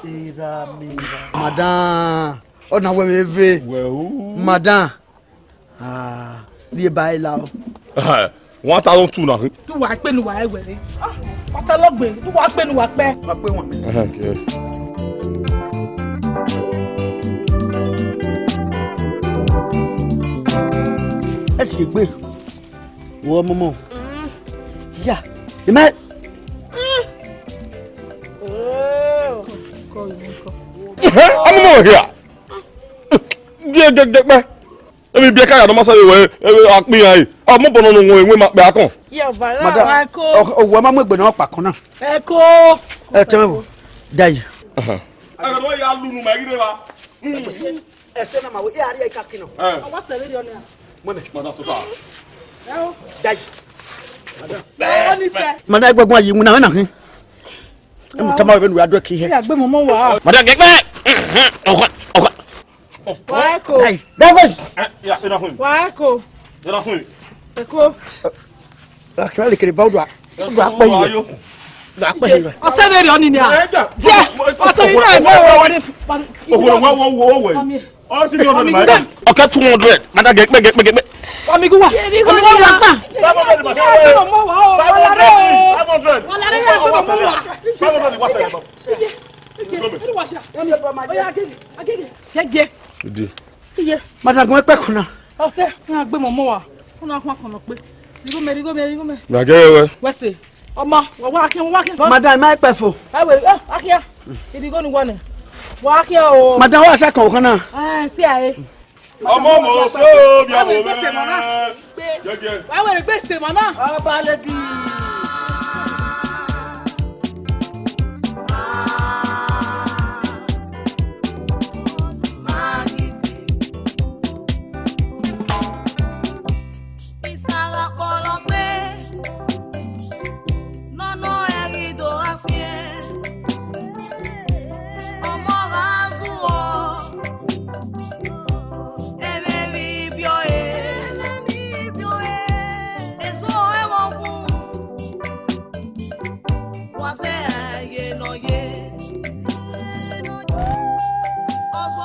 Ira mi ra. Madam. Ọ na wẹ vbe ve. Wẹ u. Madam. Ah, rhie ba ẹre la o. One thousand two na. Du wa kpe ne uwa ẹwẹ rre. Ah, ọtẹlọgbe, du wa kpe ne uwa kpẹ. Wa kpe wan. Ẹhẹn, okay. Ẹ si egbe. Wo momo. Ya. Ime. Ọmọ mo hia. Gẹgẹgẹgbe. Emwi biẹ ka ya nọ ma sẹ vbe wẹ, akpi iran re. Ọ mu bọ nọ ne owẹn ma kpẹ akọn. Ye ọba ra. Madam, wa ẹko. Ọ, ọ, wẹ ma mu egbe ne ọ kpa akọn na. Ẹko. Ẹ tẹ mwẹ vbo. Dayi. Ẹghẹ ne ọ ya lu unu ma ghi rre evba. Ẹsẹ na ma wẹ, e a rhie ika kinọ. Ẹ. Ọ wa sẹ vberriọ nia. Mu ẹmwẹ. Madam, tota. Ẹ o. Dayi. Ọ ni fẹ. Madam, ẹgbẹgbọn yi iwinna mwẹ na khin. Ẹ mu tama vbene uwa do ẹki hẹ. Ya gbe mọmọ wa. Madam, gẹgbẹ. Ọkọ, ọkọ. Wa ẹko. Ai, dẹgbẹ. Ẹ, ya, ẹ na fún mi. Wa ẹko. Ẹ na fún mi. Ẹko. Akira le kere ba odua. Odua pẹ yi. Odua pẹ yi. Ọsẹ vbe rẹ ọni nia. Ẹ, ja. Zẹ. Ọsẹ ni na mo wa de. Owo, wo, wo, wo, wo. Ọ ti di ọdọ ni ma. Ọkẹ two hundred. Madam, gẹgbẹ, gẹgbẹ, gẹgbẹ. Ọmọ igun wa. Ọmọ igun wa pa. Five hundred ma. Five hundred. Five hundred ma. Gẹgẹ. Gẹgẹ. Madam, gun ẹkpẹ kan na. Ọsẹ, na gbe mọmọ wa. Una khuan kọnọ kpe. Righo mẹ, righo mẹ, righo mẹ. Na gẹrẹ wẹ. Wẹ se. Ọmọ, wẹ wa khian, wẹ wa khian. Madam, ma kpẹ fo. Ẹ wẹ, ah, a khian. Irigho ni wa nẹ. Wa khian o. Madam, wa sa kan o kan na. Eh, si a e. Ọmọ mo so bi abo mẹ. Gẹgẹ. Wa wẹ gbe se mọ na. Ọba lady.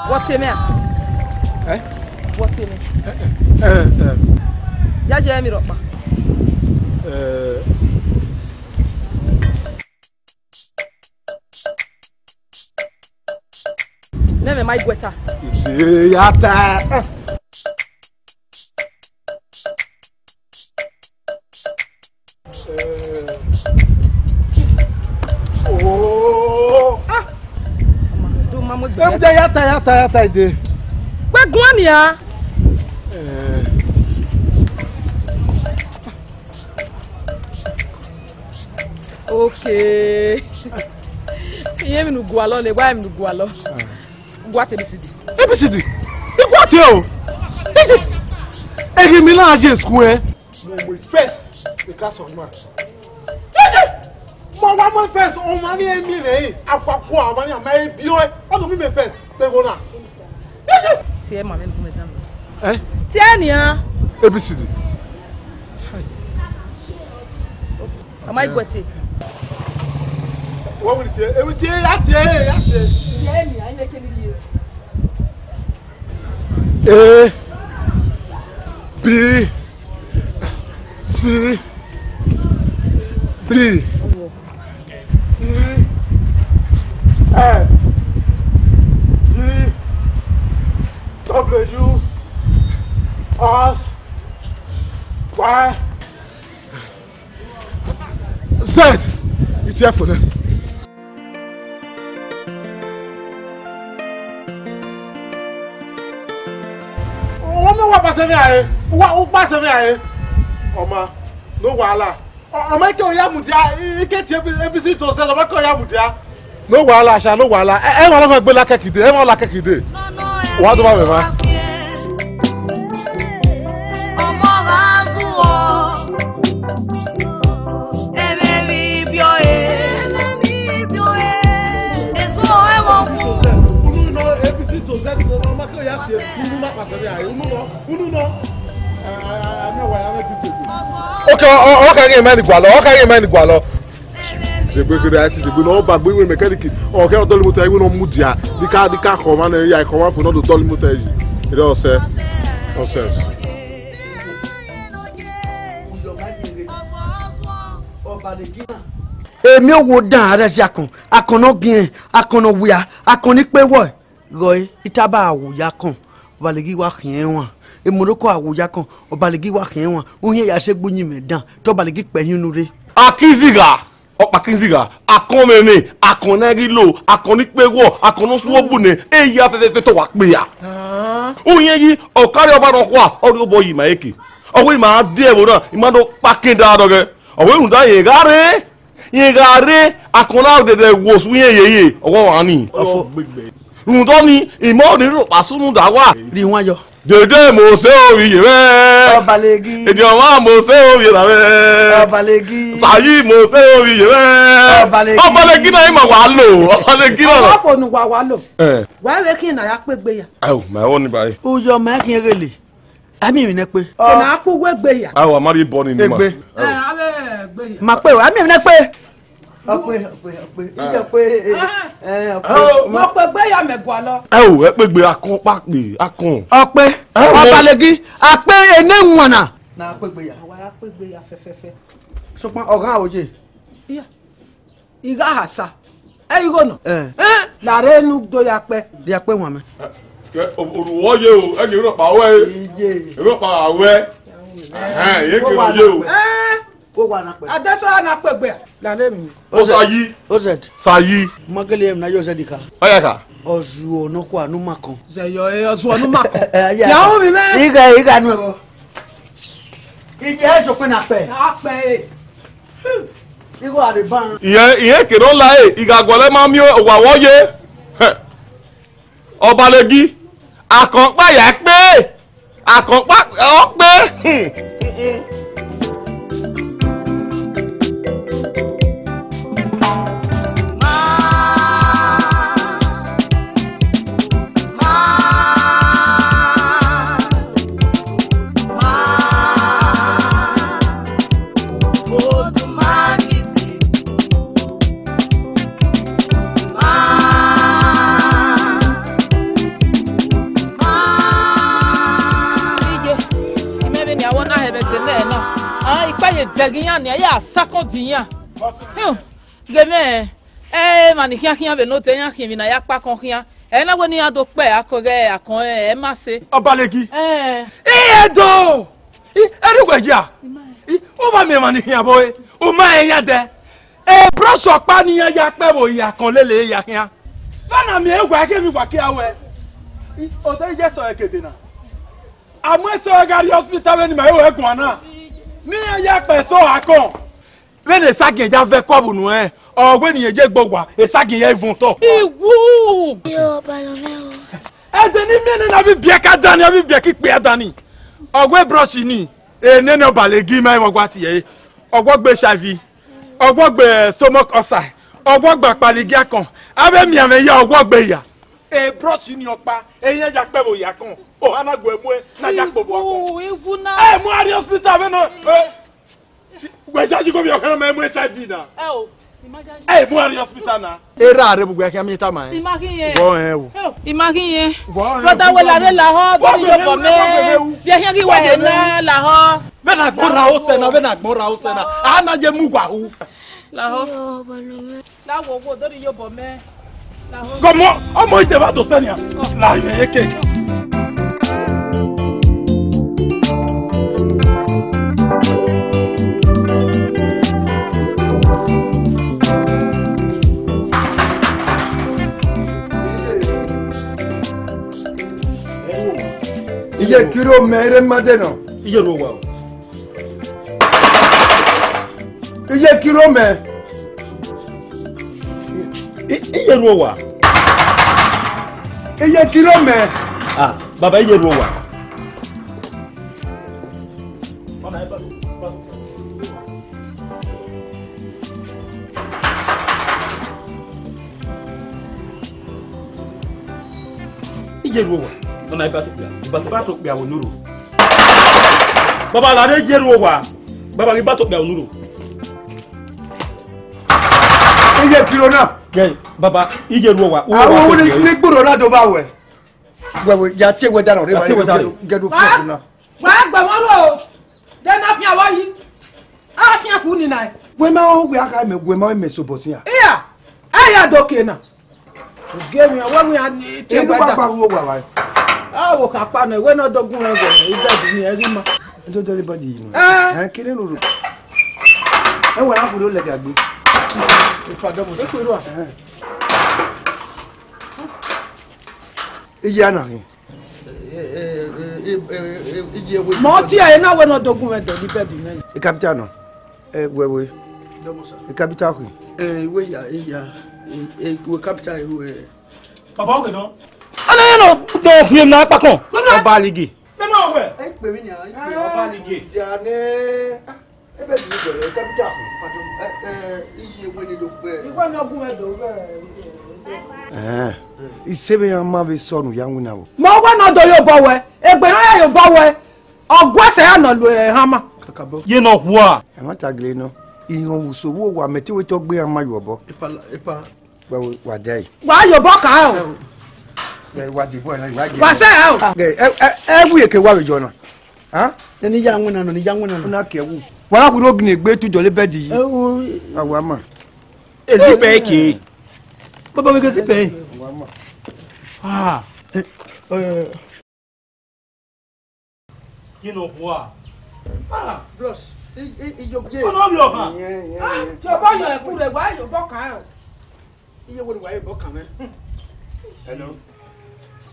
Vbọ tie mẹ a? Eh? Vbọ tie mẹ? Eh, eh, eh. Yayi emwi rhọkpa. Eh. Nẹ mẹ ma i guẹ ta. Ide ya ta. Eh. Oh. Ah. Ọma, do ma mu egbe. Em, ya ta, ya ta, ya ta ide. Wẹ guan nia. Eh. Okay. Iye mi nu gualọ ne, wa mi nu gualọ. Ah. Gua te A B C D. A B C D. I gua te o. Ege. Ege mi la je school, eh. Mo mo first the class of man. Ege. Mo wa mo first, o ma ni emi re. Akwa kwa ma ni ma e bi o. O do mi me first. Pe go na. Ege. Tie ma me bu me dan. Eh? Tie nia. A B C D. Ama iguẹ tie. Wọ́n wí tiẹ̀, ewì tiẹ̀, yá tiẹ̀, yá tiẹ̀. Tiẹ̀ ni, àyìn lè kéde yìí. A, B, C, D, E, F, G, W, X, Y, Z. It's here for them. Wọ́n mú wá pàṣẹ mi àyè. Wá, ó pàṣẹ mi àyè. Ọmọ, no wahala. Ọ-, ọmọ ike ò yá mùdíá, ike ti A B, A B C to Z, ọmọ ike ò yá mùdíá. No wahala, sha, no wahala. Ẹ, ẹ, wọn lọ́kàn gbé lákẹ́kìdé, ẹ, wọn lákẹ́kìdé. Wàá tó bá bẹ̀ bá. Ọmọ gha zun o. Ẹmwẹ vbe ibiọ e. Esu ẹmwẹ ọkun. Unu nọ A B C to Z, ọmọ ike ò yá tiẹ̀, unu má pàṣẹ mi àyè, unu nọ, unu nọ. Ẹ, ẹ, ẹ, ẹ, mẹ́wàá, ẹ, ẹ, ẹ, ẹ. Okay, ọ, ọ, ọ ka ghe ma ni gualọ, ọ ka ghe ma ni gualọ. Zegbe kere a ti zegbe ne ọ ba gbe iwe mechanic, ọ kẹ dọlọ imota iwe ne ọ mudia, ni ka, ni ka khọ ọmwa nẹ, ya khọ ọmwa fo ne ọ do dọlọ imota yi. Ere ọsẹ, nonsense. Emi owo dan a rẹ zẹ akọn, akọn ne ọ giẹn, akọn ne ọ wia, akọn ni kpe wọe. Gọe, I taba a wo ya kọn, Ọbalegi wa khian ẹmwẹ. Emoroko a wo ya kọn, Ọbalegi wa khian ẹmwẹ. Uhiẹn ya sẹ egbe uyinmwẹ dan, te Ọbalegi kpẹ hin unu rre. Akinzigha, ọkpa Akinzigha, akọn mwẹ nẹ, akọn ne a ghi lo, akọn ni kpe wọ, akọn ne ọ suọ bu nẹ, eya fẹfẹfẹ te ọ wa kpe ya. Uhiẹn yi, ọ kare ọba nọkhua, ọ rhie obọ yi ima eke. Ọ wẹ ima de ẹvbo na, ima do kpa akin da dọghẹ. Ọ wẹ rhunmwuda rẹn gha rre. Rẹn gha rre, akọn na dẹdẹ wo sẹ uhiẹn yeye, ọghe ọmwa ni. Ọfo. Rhunmwuda ọnii, ima ọnii rhọkpa sunu da wa. Rhie iwan yọ. Dede Mose ovbi ye mwẹ. Ọbalegi. Ediọnmwa Mose ovbi ye mwẹ. Ọbalegi. Sayi Mose ovbi ye mwẹ. Ọbalegi. Ọbalegi na ima wa lo. Ọbalegi na. Ọmọ fo ne uwa wa lo. Eh. Wa vbe khian ne a ya kpe egbe ya. Ayo, ma ẹvbo ni ba re. Uyọ ma khian ghele. Ẹ miẹn emwi ne ẹ kpe. Ke na kpe uwu egbe ya. Awa, ma rhie bọ ni ni ma. Egbe. Ẹ, avbe egbe ya. Ma kpe, ẹ miẹn emwi ne ẹ kpe. Ọ kpe, ọ kpe, ọ kpe. Ije kpe, ẹ, ẹ, ọ kpe. Ọ kpe egbe ya mẹ gualọ. Ẹ o, ẹ kpe egbe, akọn kpa kpe, akọn. Ọ kpe. Ẹ o. Ọbalegi, a kpe ene wan na. Na kpe egbe ya. Awa ya kpe egbe ya fẹfẹfẹ. Sokpan, ọ ghan oje. Iya. I gha hasa. Ẹ igho nọ. Eh. Eh, la rre enu do ya kpẹ. Ya kpẹ wan mẹ. Kẹ, o, o, wọ ye o, ẹ ghi rhọkpa wẹ. Iye. Rhọkpa wẹ. Ẹhẹn, ye kẹ ye o. Eh. Wo wa na kpẹ. Adesọla na kpe egbe. La rre mi. O Sayi. O Z. Sayi. Ma gele na yo Z ka. Ọ ya ka. Ọzuọ nọkhua ne u ma kọn. Zẹyọ, eh, ọzuọ ne u ma kọn. Eh, ya. Ya hu mi mẹ. Ighe, ighe anu ẹvbo. Iye eso kpe na kpẹ. Na kpẹ e. Igho a rre ban. Iye, iye kere ọ la e, I gha gualọ ma miẹn owa vbọ ye. Hẹ. Ọbalegi, akọn kpa ya kpe. Akọn kpa ọ kpe. Vbe ẹghẹ iran nian, ya sakọn di iran. Boss. Hmm. Ghe mwẹ, ẹ, emwa ni khian khian vbe ne odẹ iran khian emwi ne a ya kpa akọn khian. Ẹ na wẹ ne iran do kpẹ akọn ghẹ akọn, ẹ, ẹ ma sẹ. Ọbalegi. Ẹ. Ẹ do! I, ẹrri wẹ ya. I, u ma miẹn emwa ni khian vbe ore, u ma rẹn iran dẹ. E brush ọkpa ne iran ya kpẹ vbe oya akọn lele ya khian. Vbene a miẹn uwa, ẹghẹ emwi wa kia ruẹ. I, odẹ iye sẹ ọre kede na. A mu ẹsẹ ọre gha rrie hospital vbene ima i ruẹ guan na. Ne iran ya kpẹ ẹsẹ ọre akọn. Vbene esagiẹn ya vẹ ẹko vbe unu rẹn, ọ wẹ ne irẹn ye gbe owa, esagiẹn ya ivun otọ. Iwu! Yo, balọ mwẹ o. Ẹdẹ ne I miẹn nẹ na, vbe ibiẹka dani, vbe ibiẹka ikpia dani. Ọ wẹ brush ni, enene Ọbalegi ma i vbe ọgua tie ẹre. Ọ wẹ ọ gbe H I V, ọ wẹ ọ gbe stomach ulcer, ọ wẹ ọ gbe akpaligi akọn. Avbe emianmwẹ ya, ọ wẹ ọ gbe ya. E brush ni ọkpa, eyan ya kpẹ vbe oya akọn. Oha na gu ẹre mu ẹre, na ya kpobọ akọn. Iwu, iwu na. Ẹ mu a rrie hospital vbene, eh. Wẹ ya yi gomwi ọkhan ma mu H I V na. Ẹ o, I ma ya yi. Ẹ mu a rrie hospital na. Erha rre bu wẹ khian miẹn tama ẹn. I ma ghi yẹn. Wọ ẹn o. Ẹ o, I ma ghi yẹn. Wọ ẹn o. Brother, wẹ la rre lahọ, dọni yobọ mẹ. Biẹ khian ghi wẹ he na lahọ. Vbene agbọn rha osẹ na, vbene agbọn rha osẹ na. A na ye mu wa hu. Lahọ. Yo, balọ mwẹ. La wo wo, dọni yobọ mẹ. Gọmọ, ọmọ ite vbe do sẹ nian. La yẹ ye ke. Iye kiro mẹ rre ma de nọ. Iye ru owa o. Iye kiro mẹ. I, iye ru owa. Iye kiro mẹ. Ah, baba, iye ru owa. Iye ru owa. Ọna iba to kpia, iba to kpia wo nuro. Baba, la rre iye ru owa. Baba, iba to kpia wo nuro. Iye kiro na. Ye, baba, iye ru owa. Awo wo ni gboro na do ba wẹ. Wẹ wẹ, ya tie wẹ da nọ, rẹ ba gẹdu fẹ na. Wa gbe wọn ro. De na fian wọ yi. A fian ku ni na. Wẹ ma o wẹ a ka mẹ, wẹ ma mẹ so bọ sia. Iya. A ya do ke na. Ogie mi, ọwọ mi a ni tie. Enu gba gba ru owa wa. A wo ka kpa nẹ, wẹ ne ọ dogun rẹ vẹ, ibẹdi ni ẹ ghi ma. Dodo le body yi ma. Eh. Eh, kere no ro. Ẹ wẹ na kuro lẹga gbe. Ipa dọmọ sa. Ikuru a. Eh. Iye ana hin. Mọ tie ẹ na wẹ ne ọ dogun rẹ vẹ, ibẹdi nẹ. Ikapita nọ. Ẹ, wẹ, wẹ. Dọmọ sa. Ikapita ọkhi. Ẹ, iwe ya, iya, ẹ, ẹ, iwe kapita iwe. Baba, ọkhe nọ. Ana yẹn nọ, dọ khin na kpakọn. Ọba ligi. Nana wẹ. Ẹ pè mí ni a. Ọba ligi. Dia nẹ. Ebe di mi bẹrẹ, ikapita ọkhi. Ẹ, ẹ, iye wẹ ni do pẹ. Iwe ni ọgùn ẹdọ wẹ. Ẹ, isevbe iran ma vbe sọnu ya winna vbo. Mẹ wẹ ne ọ do ye obọ wẹ, egbe ne ọ ya ye obọ wẹ, ọ gu ẹsẹ ya nọ lu ẹre hama. Kakabọ. Ye nọ hua. Ẹ ma ta gele nọ. Ihọn vbe uso vbe owa mẹ te wẹ te ọ gbe iran ma ye obọ. Epa, epa. Wa, wa, wa dẹ. Wa ye obọ kan o. Ẹ, wa dẹ bọ na, wa dẹ. Wa sẹ o. Ẹ, ẹ, ẹ, wu eke wa vbe jọ na. Ha? Eni ya winna nọ, ni ya winna nọ. Una ke wu. Wa ra kuru ogini egbe tu jọ le bed yi. Ẹ wo. Awa ma. Ezi pẹ ke. Baba, we get pẹ. Awa ma. Ah. Ẹ, ẹ. Ye nọ hua. Ah, bros. I, i, i yo ye. Ọnọ bi ọha. Ye, ye, ye. Ti o bọ yọ ẹku rẹ, wa ye obọ kan o. Iye wo ni wa ye obọ kan mẹ? Hello.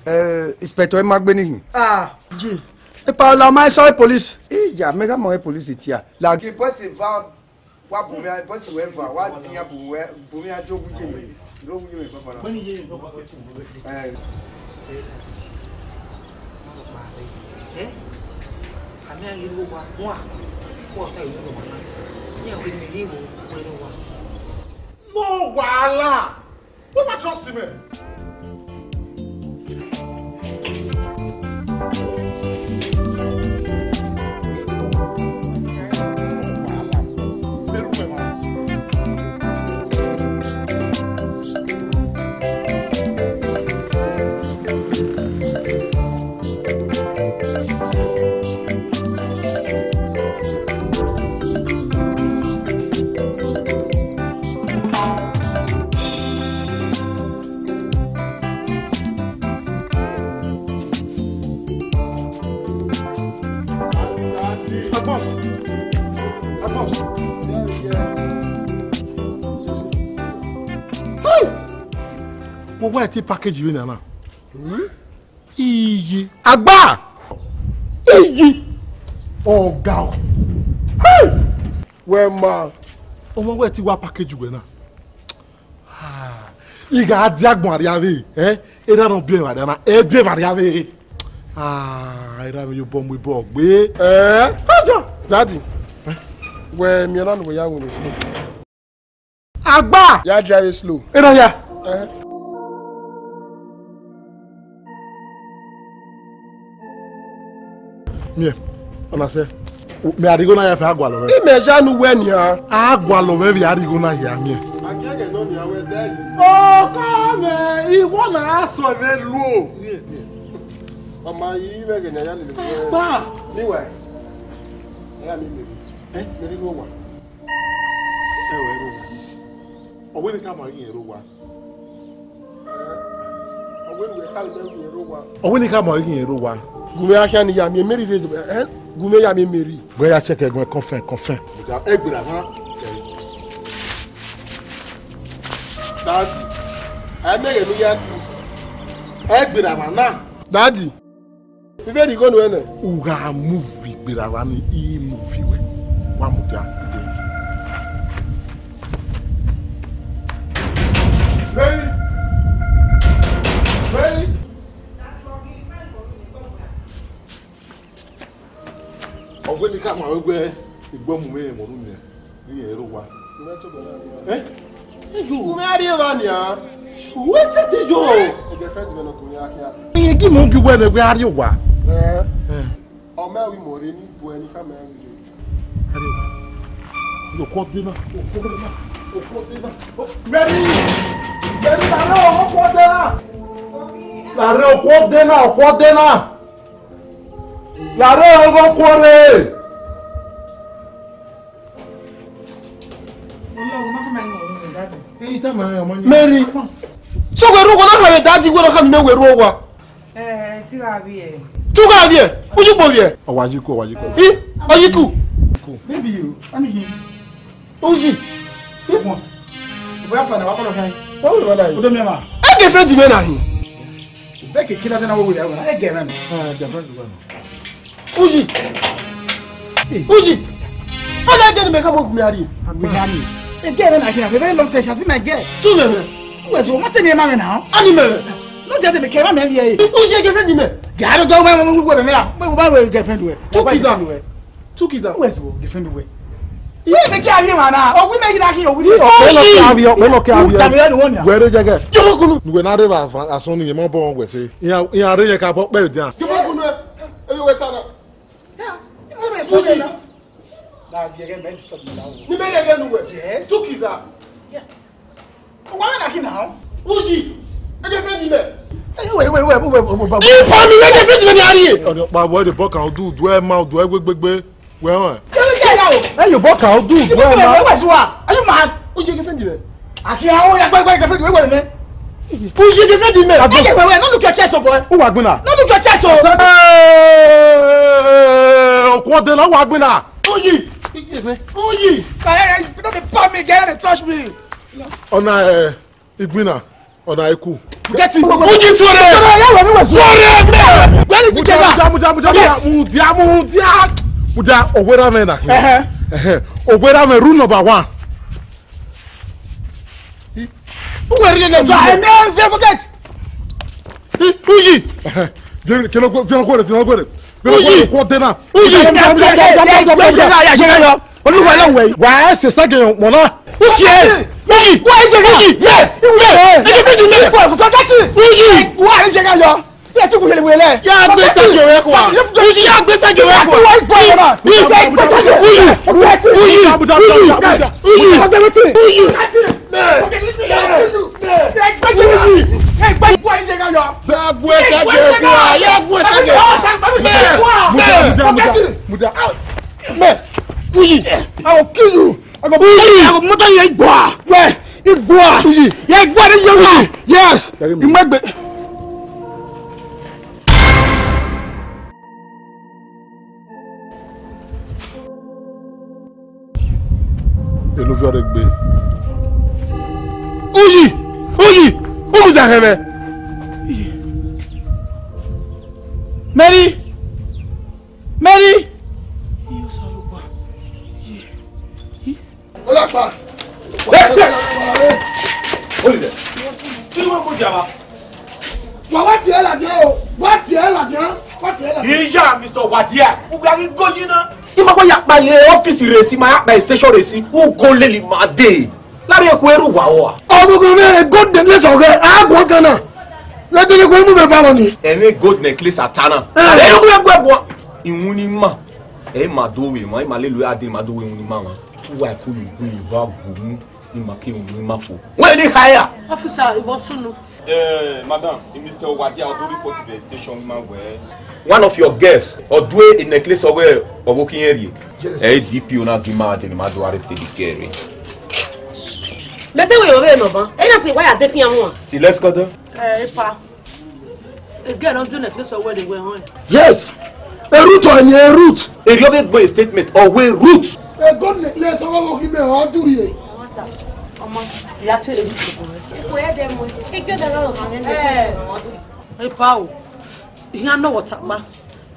Eh, Inspector, ẹ ma gbe nihin. Ah, ye. Epa la ma sorry police. Iya, mẹ gha mọ police tia. La. Ke boss va, wa bu mi, boss wẹ va, wa dia bu wẹ, bu mi ajo wu ye mẹ. Ro wu ye mẹ, papa. Eh. Eh? Ami a ye ru owa, wa, wa ta ye ru owa na. Ni a wẹ mi ye wo, wẹ ru owa. No wahala. Who ma trust him? Wẹ wẹ te package vbe na na. Iye. Agba! Iye. Ọga o. Hey! Wẹ ma. Ọmọ wẹ te wa package wẹ na. Ah, I gha dia agbọn arriavbe, eh? Erha nọ biẹ vbe arriavbe na, e biẹ vbe arriavbe. Ah, erha mwẹ ye obọ mu ibọ gbe. Eh? Aja. Daddy, wẹ miẹn na ne uwẹ ya winna slow. Agba! Ya drive slow. Erha ya. Eh? Miẹn, ọna sẹ. Mẹ a rhie igho na ya fẹ, a gualọ mwẹ. Imẹ ya ne uwẹ nian. A gualọ mwẹ vbe a rhie igho na hia miẹn. Ọkọ mwẹ, iwọ na a sọ ẹmwẹ luo. Ọ ma yi vbe ẹghẹ ne a ya lele. Ba. Meanwhile, ẹ ya miẹn Mary. Eh? Mary rre owa. Ẹ wẹ rre owa. Ọ wẹ ne ka ma ghi rre owa. Ọ wẹ ne ka ma ghi rre owa. Gu mwẹ a khian ne I ya miẹn Mary rre, eh? Gu mwẹ ya miẹn Mary. Wẹ ya check ẹgbẹn confirm, confirm. Ẹ gbera na. Daddy, a i miẹn ẹghẹ ne u ya ku. Ẹ gbera na. Daddy. Vbe rhie igho nuẹn nẹ? U gha mu uvie gberra vba ni, I mu uvie wẹ, wa mudia dee. Mary! Mary! Ọ wẹ ne I ka ma wẹ, wẹ igbọmu mwẹ rẹn mu unu nian. Iran ẹre owa. Eh? Eyo. U mwẹ a rrie evba nian. Wẹ tete yo. Girlfriend mwẹ nọ kunu ya khian. Iye gi mu gi wẹ ne wẹ a rrie owa. Eh. Eh. Ọ mẹ wi mo re ni bu ẹni ka mẹ wi re. Yo, kọ de na. Kọ de na. Kọ de na. Mary! Mary, na re o, kọ de na. Na re o, kọ de na, kọ de na. Na re o, kọ de. Mary. So wẹ rre owa na kha vbe daddy, wẹ na kha miẹn wẹ rre owa. Eh, te I gha vbiẹ. Te u gha vbiẹ? U yi ukpo vbiẹ? Ọ wa yi ku, ọ wa yi ku. I, ọ yi ku. Baby, you, let me hear. Uzi. Once. Where for now? What kind of guy? What will I? Udo mi ma. E girlfriend mwẹ na hin. Beke kila tena wo wo ya wena. E girlfriend. Ah, girlfriend wena. Uzi. Uzi. Ana gẹ ne mẹ ka mo gu mẹ a rrie. Agbẹnani. E girl na here, very long time, she has been my girl. Tu mẹ mẹ. Who is your mother name, man, now? Ani mẹ mẹ. No, tell them, kẹ mẹ vbiẹ. Uzi, girlfriend mẹ. Garo do mẹ, mẹ, mẹ, mẹ, mẹ, mẹ, girlfriend wẹ. Two kiss am. Two kiss am. Who is your girlfriend wẹ? Wẹ mẹ kẹ a rrie emwa na. O wi mẹ ghi na khin, o wi. Ọpẹ lọ kẹ a vbiẹ, ọpẹ lọ kẹ a vbiẹ. Uta mi ya ni wọ nia. Wẹ rre jẹgẹ. Jọbọ kunu. Nuwẹ na rre vbe asọn ni, mọ bọ wẹ se. Iran, iran rre yẹn ka bọ kpẹ dia. Jọbọ kunu ẹ. Ẹ yọ wẹ sa na. Uzi. Na gẹgẹ mẹ disturb me now. Ni mẹ gẹgẹ nu wẹ. Yes. Two kiss am. Yeah. Why na khin now? Uzi. E girlfriend mẹ. Hey, wait, wait, wait, wait, wait, wait, wait. Ipa mi, e girlfriend mẹ ni a rrie. Ọni pa wẹ de bọka odu, du ẹ ma, du ẹ gbegbegbe. Wẹ hàn. Kí ló dé yà o? Ẹ yóò bọka odu, du ẹ ma. Wẹ wẹ zuwa. Are you mad? Uzi girlfriend mẹ. Akhi awo ya gbẹgbẹ girlfriend wẹ wẹ mẹ. Uzi girlfriend mẹ. Ẹ jẹ wẹ wẹ, no look your chest, oh boy. Who wa gbin na? No look your chest, oh. Ẹ, ẹ, ẹ, ẹ, ọkọ de na wa gbin na. Uyi! Uyi! Hey, hey, you don't dey palm me, girl, don't dey touch me. Ọna, eh, igbina, ọna iku. Get him. Uji tuore! Tuore, ya wẹ mi wẹ. Tuore, man! Where did you get that? Mudia, mudia, mudia, mudia, mudia, mudia. Mudia, owera me na. Ẹhẹ. Ẹhẹ. Owera me rule number one. Who were really like that? I never forget. Uyi! Viens, viens, viens, viens, viens, viens. Uyi! Uyi! Olúwa ló ń wẹ̀ yìí. Wà á ṣe ságẹ̀ mọ̀ náà. Uyi! Uyi! Wà á ṣe ká. Uyi! Yes! Yes! Ẹ jẹ́ fi dùn mí. Wà á ṣe ká yọ. Yẹ ti kun yẹlẹ wẹlẹ. Ya gbé ságẹ̀ rẹ kọ wa. Uyi, ya gbé ságẹ̀ rẹ kọ wa. Uyi! Uyi! Uyi! Uyi! Uyi! Uyi! Sagbu ẹ ságẹ̀ rẹ kọ wa. Ya gbé ságẹ̀. Mẹ. Mẹ. Uyi! I will kill you. Uyi! Uyi! Uyi! Yes! Imegbe. Enu viọ rre egbe. Uyi! Uyi! Uyi! Zahẹmwẹ. Mary! Mary! Olakpa. Hold it there. Kí ló ń kó jà wá? Wa wa tiẹ̀ ladiẹ o, wa tiẹ̀ ladiẹ, wa tiẹ̀ ladiẹ. Ìyá Mister Wadia, ugbẹ ghi goyi na. Ima wa ya kpa ye ọfisi rẹ si, ma ya kpa ye station rẹ si, u go lele ima dee. Lari ekhu eru wa wa. Ọmọkùnrin mi, God dey bless ọgẹ, a gbọ kan na. Lẹtẹ ni ko mu bẹ ba wọn ni. Ẹmwẹ God necklace atana. Eh. Ẹmwẹ kúrẹ́ gbọ́ ẹ̀gbọ́n. Ìwúni mà. Ẹ ma do we wọn, ẹ ma lele adé ma do we ìwúni mà wọn. Uwa ẹkọ yìí gbé ìwà gbòmù, ni ma ke ìwúni mà fo. Wẹ́ẹ̀ ni háyà. Officer, ìwọ sunu. Eh, madam, Mister Wadia, Odo report to the station, ma wẹ. One of your girls, Odue, a necklace ọwẹ ọvbokhiẹn rrie. Yes. Ẹ D P O na gi ma deni ma do arrest the girl. Mẹ te wẹ yọ vbe nọ ban. Ẹ na te wa ya de fian huan. See, let's go there. Eh, epa. Ege ne ọ do necklace ọwẹ rre wẹ họn. Yes. A root or any a root. Eri ọ vbe gbe statement ọwẹ root. A God necklace ọwẹ ghi mẹ ọ duriẹ. Ọmọ, ìyá tí èyí kò kò rẹ. Ipò ẹ̀ dẹ̀ mọ̀, ike dẹ̀ lọ́rọ̀ kan ní necklace ọwẹ. Epa o, ìyá náà wọ̀ tàpá.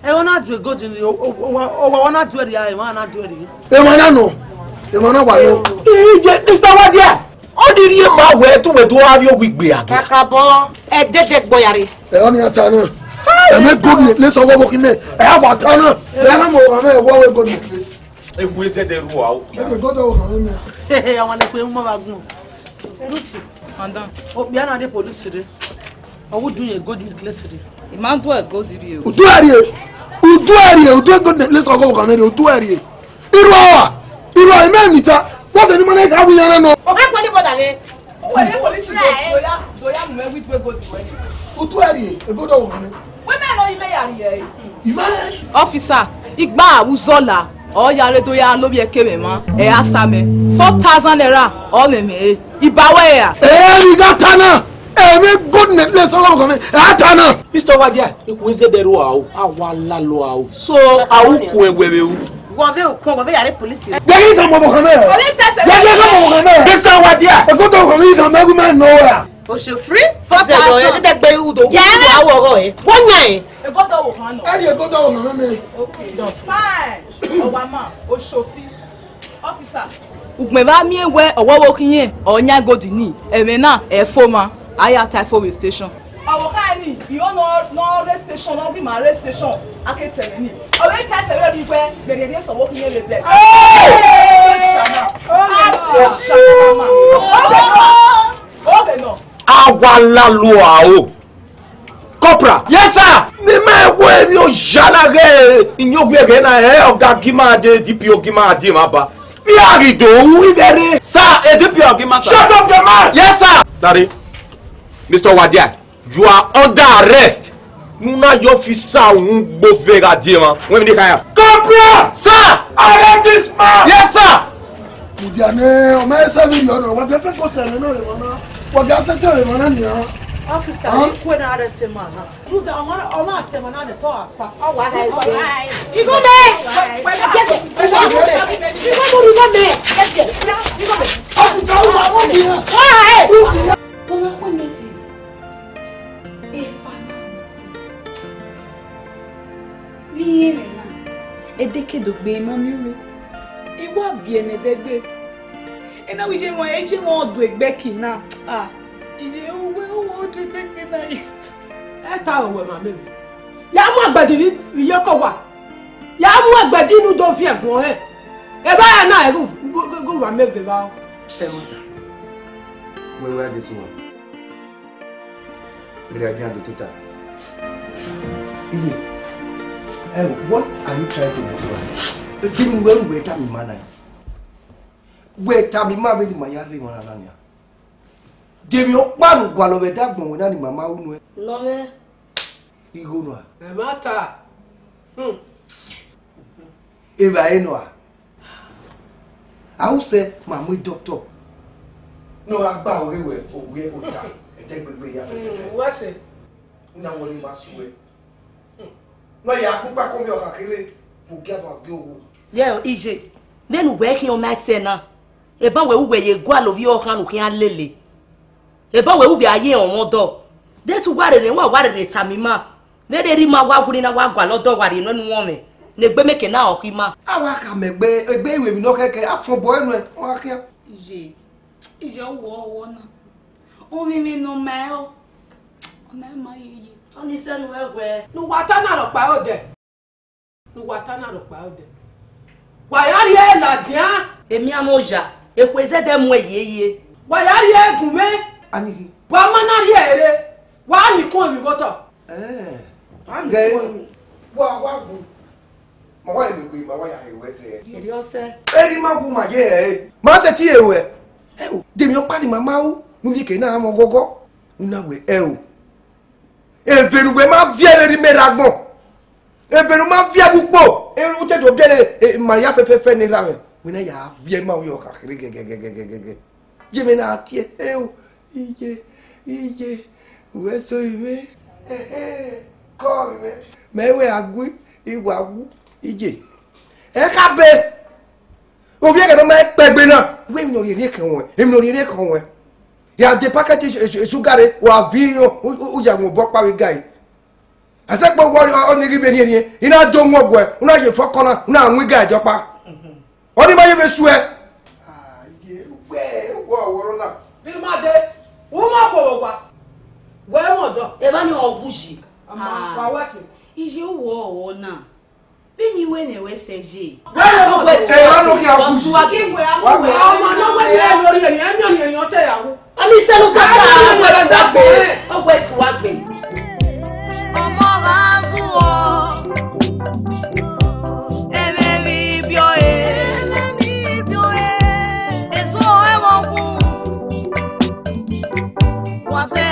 Ẹ wọ́n náà du egodi ni, o wa wọ́n náà du ẹ̀rí, ẹ wọ́n náà du ẹ̀rí. Emọ na nọ, emọ na wa nọ. Iye, Mister Wadia, ọ ni rhie ma wẹ tu wẹ do avie owi gbe agi. Kakabọ, ẹ dẹdẹ gbọ yare. Ẹ ọ ni a ta na. Ẹ mẹ God necklace ọwọ wọ khin mẹ. Ẹ a wa ta na. Ẹ a na mọ ọmọ ẹ wọ wẹ God necklace. Ewu ezẹ dẹ ru a o. Ẹ mẹ God ọwọ khin mẹ. Àwọn ẹni pé ń mọ wa gùn. Ruth, madam, okpia na de police re. Ọ wu du ye God necklace re. I ma do ẹ God rhie o. Udu ẹrie. Udu ẹrie, udu God necklace ọwọ khin mẹ re, udu ẹrie. Irua, irua, imẹ ni ta. Wọ́n fẹ́ ni mọ náà ká wí yẹn náà nọ. Ọ bẹ pẹ̀lú bọ̀dà rẹ. Wẹ̀rẹ̀ polisi do do ya do ya mú ẹwí dúró gòdì wẹ̀ ni. Utu ẹ̀rì, egodo wò mí. Wẹ́n mẹ́rin lọ yí mẹ́yà rí ẹ. Ìmọ̀ ẹ̀. Officer, igba awuzọla, ọ ya re do ya lovbiẹ kevbe emwa, ẹ a sa mẹ. Four thousand naira, ọ mẹ mẹ e. Iba wẹ ya. Ẹ ẹ rí gá ta náà. Ẹ mẹ God necklace ọwọ́ ọkọ mi. Ẹ á ta náà. Mister Wadia, ikun ẹzẹ bẹrẹ o, a wa la lọ a o. So, a u kun ẹwẹ vbe u. Wọ vbe ukun, wọ vbe yare police. Gbẹ̀gí kan mọ̀ mọ̀ kan mẹ́. Wọ vbe tẹsẹ̀. Gbẹ̀gí kan mọ̀ mọ̀ kan mẹ́. Mister Wadia. Ẹ̀kọ́ tó kàn mí kan mẹ́gùn mẹ́ nọ wẹ̀. Oṣù free. Four thousand. Ẹ tẹ́tẹ́ gbé udo. Yàrá. Udo awọ ọgọ́ ẹ. Wọ́n yàn ẹ̀. Ẹ̀kọ́ tó wò kan nọ. Ẹ di ẹ̀kọ́ tó wò kan mẹ́. Okay. Fine. Ọwọ́ àmà, oṣù free. Officer. Ugbẹn vbe a miẹn wẹ ọwọvbokhin irẹn ọ yan gold ni, ẹmwẹ na ẹ fo ma, a ya ta fo vbe station. Ọvbokhan ni, I ho nọ nọ re station, ọ ghi ma re station, a ke tẹmwẹ ni. Ọ vbe ta ẹsẹ vbe rhie wẹ, mẹ rhie rhie sẹ ọvbokhan irẹn vbe blẹ. Hey! Oge nọ. Oge nọ. A wa la lo aro. Corporal. Yes, sir. Ni mẹ wo emwi oya na ghe, iyẹn owiẹ ghẹ na, ẹ, ọga gi ma de, D P O gi ma de ma ba. Vbe a ghi do ru ighe rre? Sir, a D P O gi ma, sir. Shut up your mouth. Yes, sir. Daddy, Mister Wadia, you are under arrest. Ne u na ye officer uhunmwu vbe gha die emwa. Wẹ emwi ne I kha ya. Corporal! Sir! Arrest this man! Yes, sir! Mudia ne ọ ma sẹ vbe rhie ọnọ, wa gha fẹ ko tẹ ẹmwẹ nọ emwa na, wa gha sẹ tẹ ẹmwẹ emwa na nian. Officer, huh? Ikue na arrest emwa na. Mudia, ọmọ, ọmọ asẹ emwa na ne tọ asa. Ọ wa ha ẹsẹ. Igho mẹ! Igho mẹ! Igho mẹ! Igho mẹ! Igho mẹ! Officer, u wa wo nian. Wa ha ẹ! Ọmọ kwe mẹ ti. Efa na ti. Vbe irẹn na, ẹdẹ ke do gbe emọ miẹn oro, I wa viẹ ne ẹdẹ gbe. Ena wẹ iye mwa, iye mwa ọ do egbe ẹki na. Ah, iye uwẹ uwẹ ọ do egbe ẹki na. Ẹ ta owẹ ma mẹ vbe. Ya mu agbẹdẹ vbe iye ọkọ wa. Ya mu agbẹdẹ inu do fi ẹvun ọnrẹn. Eva ya na ẹgẹ gẹ wa mẹ vbe va. Ẹ mọ ta. Wẹ wẹ Jesu wa. Gẹdẹ a dia do tota. Iye. Eh, what are you trying to do? Giving where we tell me man. Wẹ tama ima vbene ima ya rre emwa na nian. De emwi ọkpa ne u gualọ vbe ẹdẹ agbọn wẹ na ne ima ma ru nuẹn. Nọ mwẹ. Igho nua. Ẹmwata. Hmm. Evbare nua. A u sẹ ma mu dọktọ ne ọ gha gba ọghe wẹ, owẹ ota, ẹdẹgbegbe ya fẹfẹfẹ. Hmm, wẹ sẹ. U na wọrọ ima sẹ uwẹ. Ne ọ ya kpokpa kọmwi ọkha kherhe, mu gie avọ gie owo. Yẹ iye, nene uwẹ khian ọma ẹsẹ na, eban wẹ uwẹ ye gualọ ovbi ọkhan ne u khian lele. Ebe wẹ uvbi a ye ọmwa ọdọ. De te uwa rere, wa wa rere tama ima. Vbe rere ima wa wiri na wa gualọ ọdọ wa rhie nọ enu wọn mwẹ. Ne egbe mẹ ke na ọ khin ima. A wa khama egbe, egbe iwinna ọ khẹke, a fọn obọ ẹnuẹn, ọ gha khian. Iye, iye, ọ wọ, ọ wọ na. Ovbi mwẹ ne ọ ma ẹre, ọ na ma yeye. Ọni sẹ ne uwẹ wẹ. Ne uwa ta na rhọkpa odẹ. Ne uwa ta na rhọkpa odẹ. Wa ya rhie ladian. Emianmwẹ oya, ekhue zẹdẹ mu ẹyeye. Wa ya rhie gun mwẹ. Anihi. Wa ma na rhie ere. Wa ni kun emwi vbe otọ. Eh. Wa ni Gẹ, kun emwi. Wa, wa gu. Ma wa emwi gbe, ma wa ya he wẹ sẹ. Eri ọsẹ. Eri ma gu ma ye ẹ. Ma sẹ ti e wẹ. Ẹ o, de emwi ọkpa ni ma ma ru, ne u mieke na mwẹ ọghọghọ. U na wẹ ẹ o. Eve ne uwẹ ma viẹ vbe rre imẹ rre agbọn. Eve ne u ma viẹ vbe ukpo, e, u te do biẹre, e, ma ya fẹfẹfẹ ne erha mwẹ. Wẹ na ya viẹ ma wẹ ọ kha kherhe gẹgẹgẹgẹgẹgẹ. Ye mwẹ na tie, eo, iye, iye, uwẹ so mwẹ. Ehe, kọ mwẹ. Mẹ wẹ a gu, I wa wu, iye. Ẹ kha be. Ovbi ẹghẹ ne ọ ma kpẹgbe na, wẹ emwi ne ọ rhie rhie khọn wẹ, emwi ne ọ rhie rhie khọn wẹ. Ya de pakẹt esu, esu, esu gare, wa viọ, u, u, u ya mu obọ ọkpa vbe gare. Ẹsẹkpọ wẹ ọ, ọ ni ghi vbe rhiẹnrhiẹn, I na do wọn guẹ, u na ye fọkọ na, u na winga ẹdẹ ọkpa. Ọni ma ye vbe suẹ. Ah, ye wẹ, wọ ọwọrọ na. Rhie ma de, u ma khuọvbe owa. Wẹ mwẹ ọdọ. Evba ni ọ wu yi. Ama, Ah. wa wẹ sẹ. Iye uwọ ọwọ na. Vbene I wẹ ne wẹ sẹ ye. Wẹ rẹ Ọgua ẹtu Ẹ wa nọ khian wu. Ọgua ẹtu wa gbe. Wa wẹ. Ọmọ ne wẹ ni ẹ lórí ẹni, ẹ miẹn ọni ẹni ọtẹ ya wu. Ami sẹ ló tọ́ ta, Ọgua ẹtu wa gbe. Ọgua ẹtu wa gbe. Ọmọ gha zu ọ, ẹmwẹ vbe ibiọ e. Esu ẹmwẹ ọkun. Wa sẹ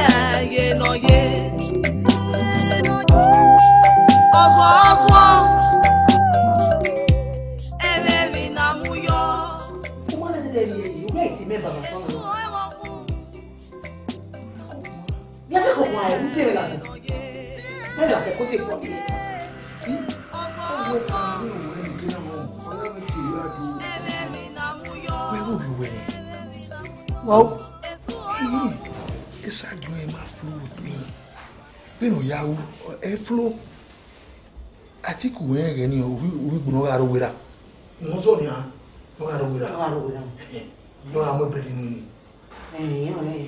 ye nọ ye. Ọsuọ, ọsuọ. Ẹmwẹ emwi na mu yọ. Uma na dede ye, u gha ti mẹ baba fọlọ. Ya fẹ ko wa e, u te vbe ladian. Mẹ la fẹ ko te kpọ. Wẹ wo vbe uwẹ nẹ? Wow. Esa jọn ma flow with me. Vbene ọ ya ru, ẹ flow. Atiku rẹn ghẹ ni, ovbi, ovbi igbunu gha ro wera. Wọ́n sọ ni a, wọ́n gha ro wera. Wọ́n gha ro wera. Wọ́n gha mu ẹbẹdẹ nini. Ẹ̀yìn ọ̀rẹ́.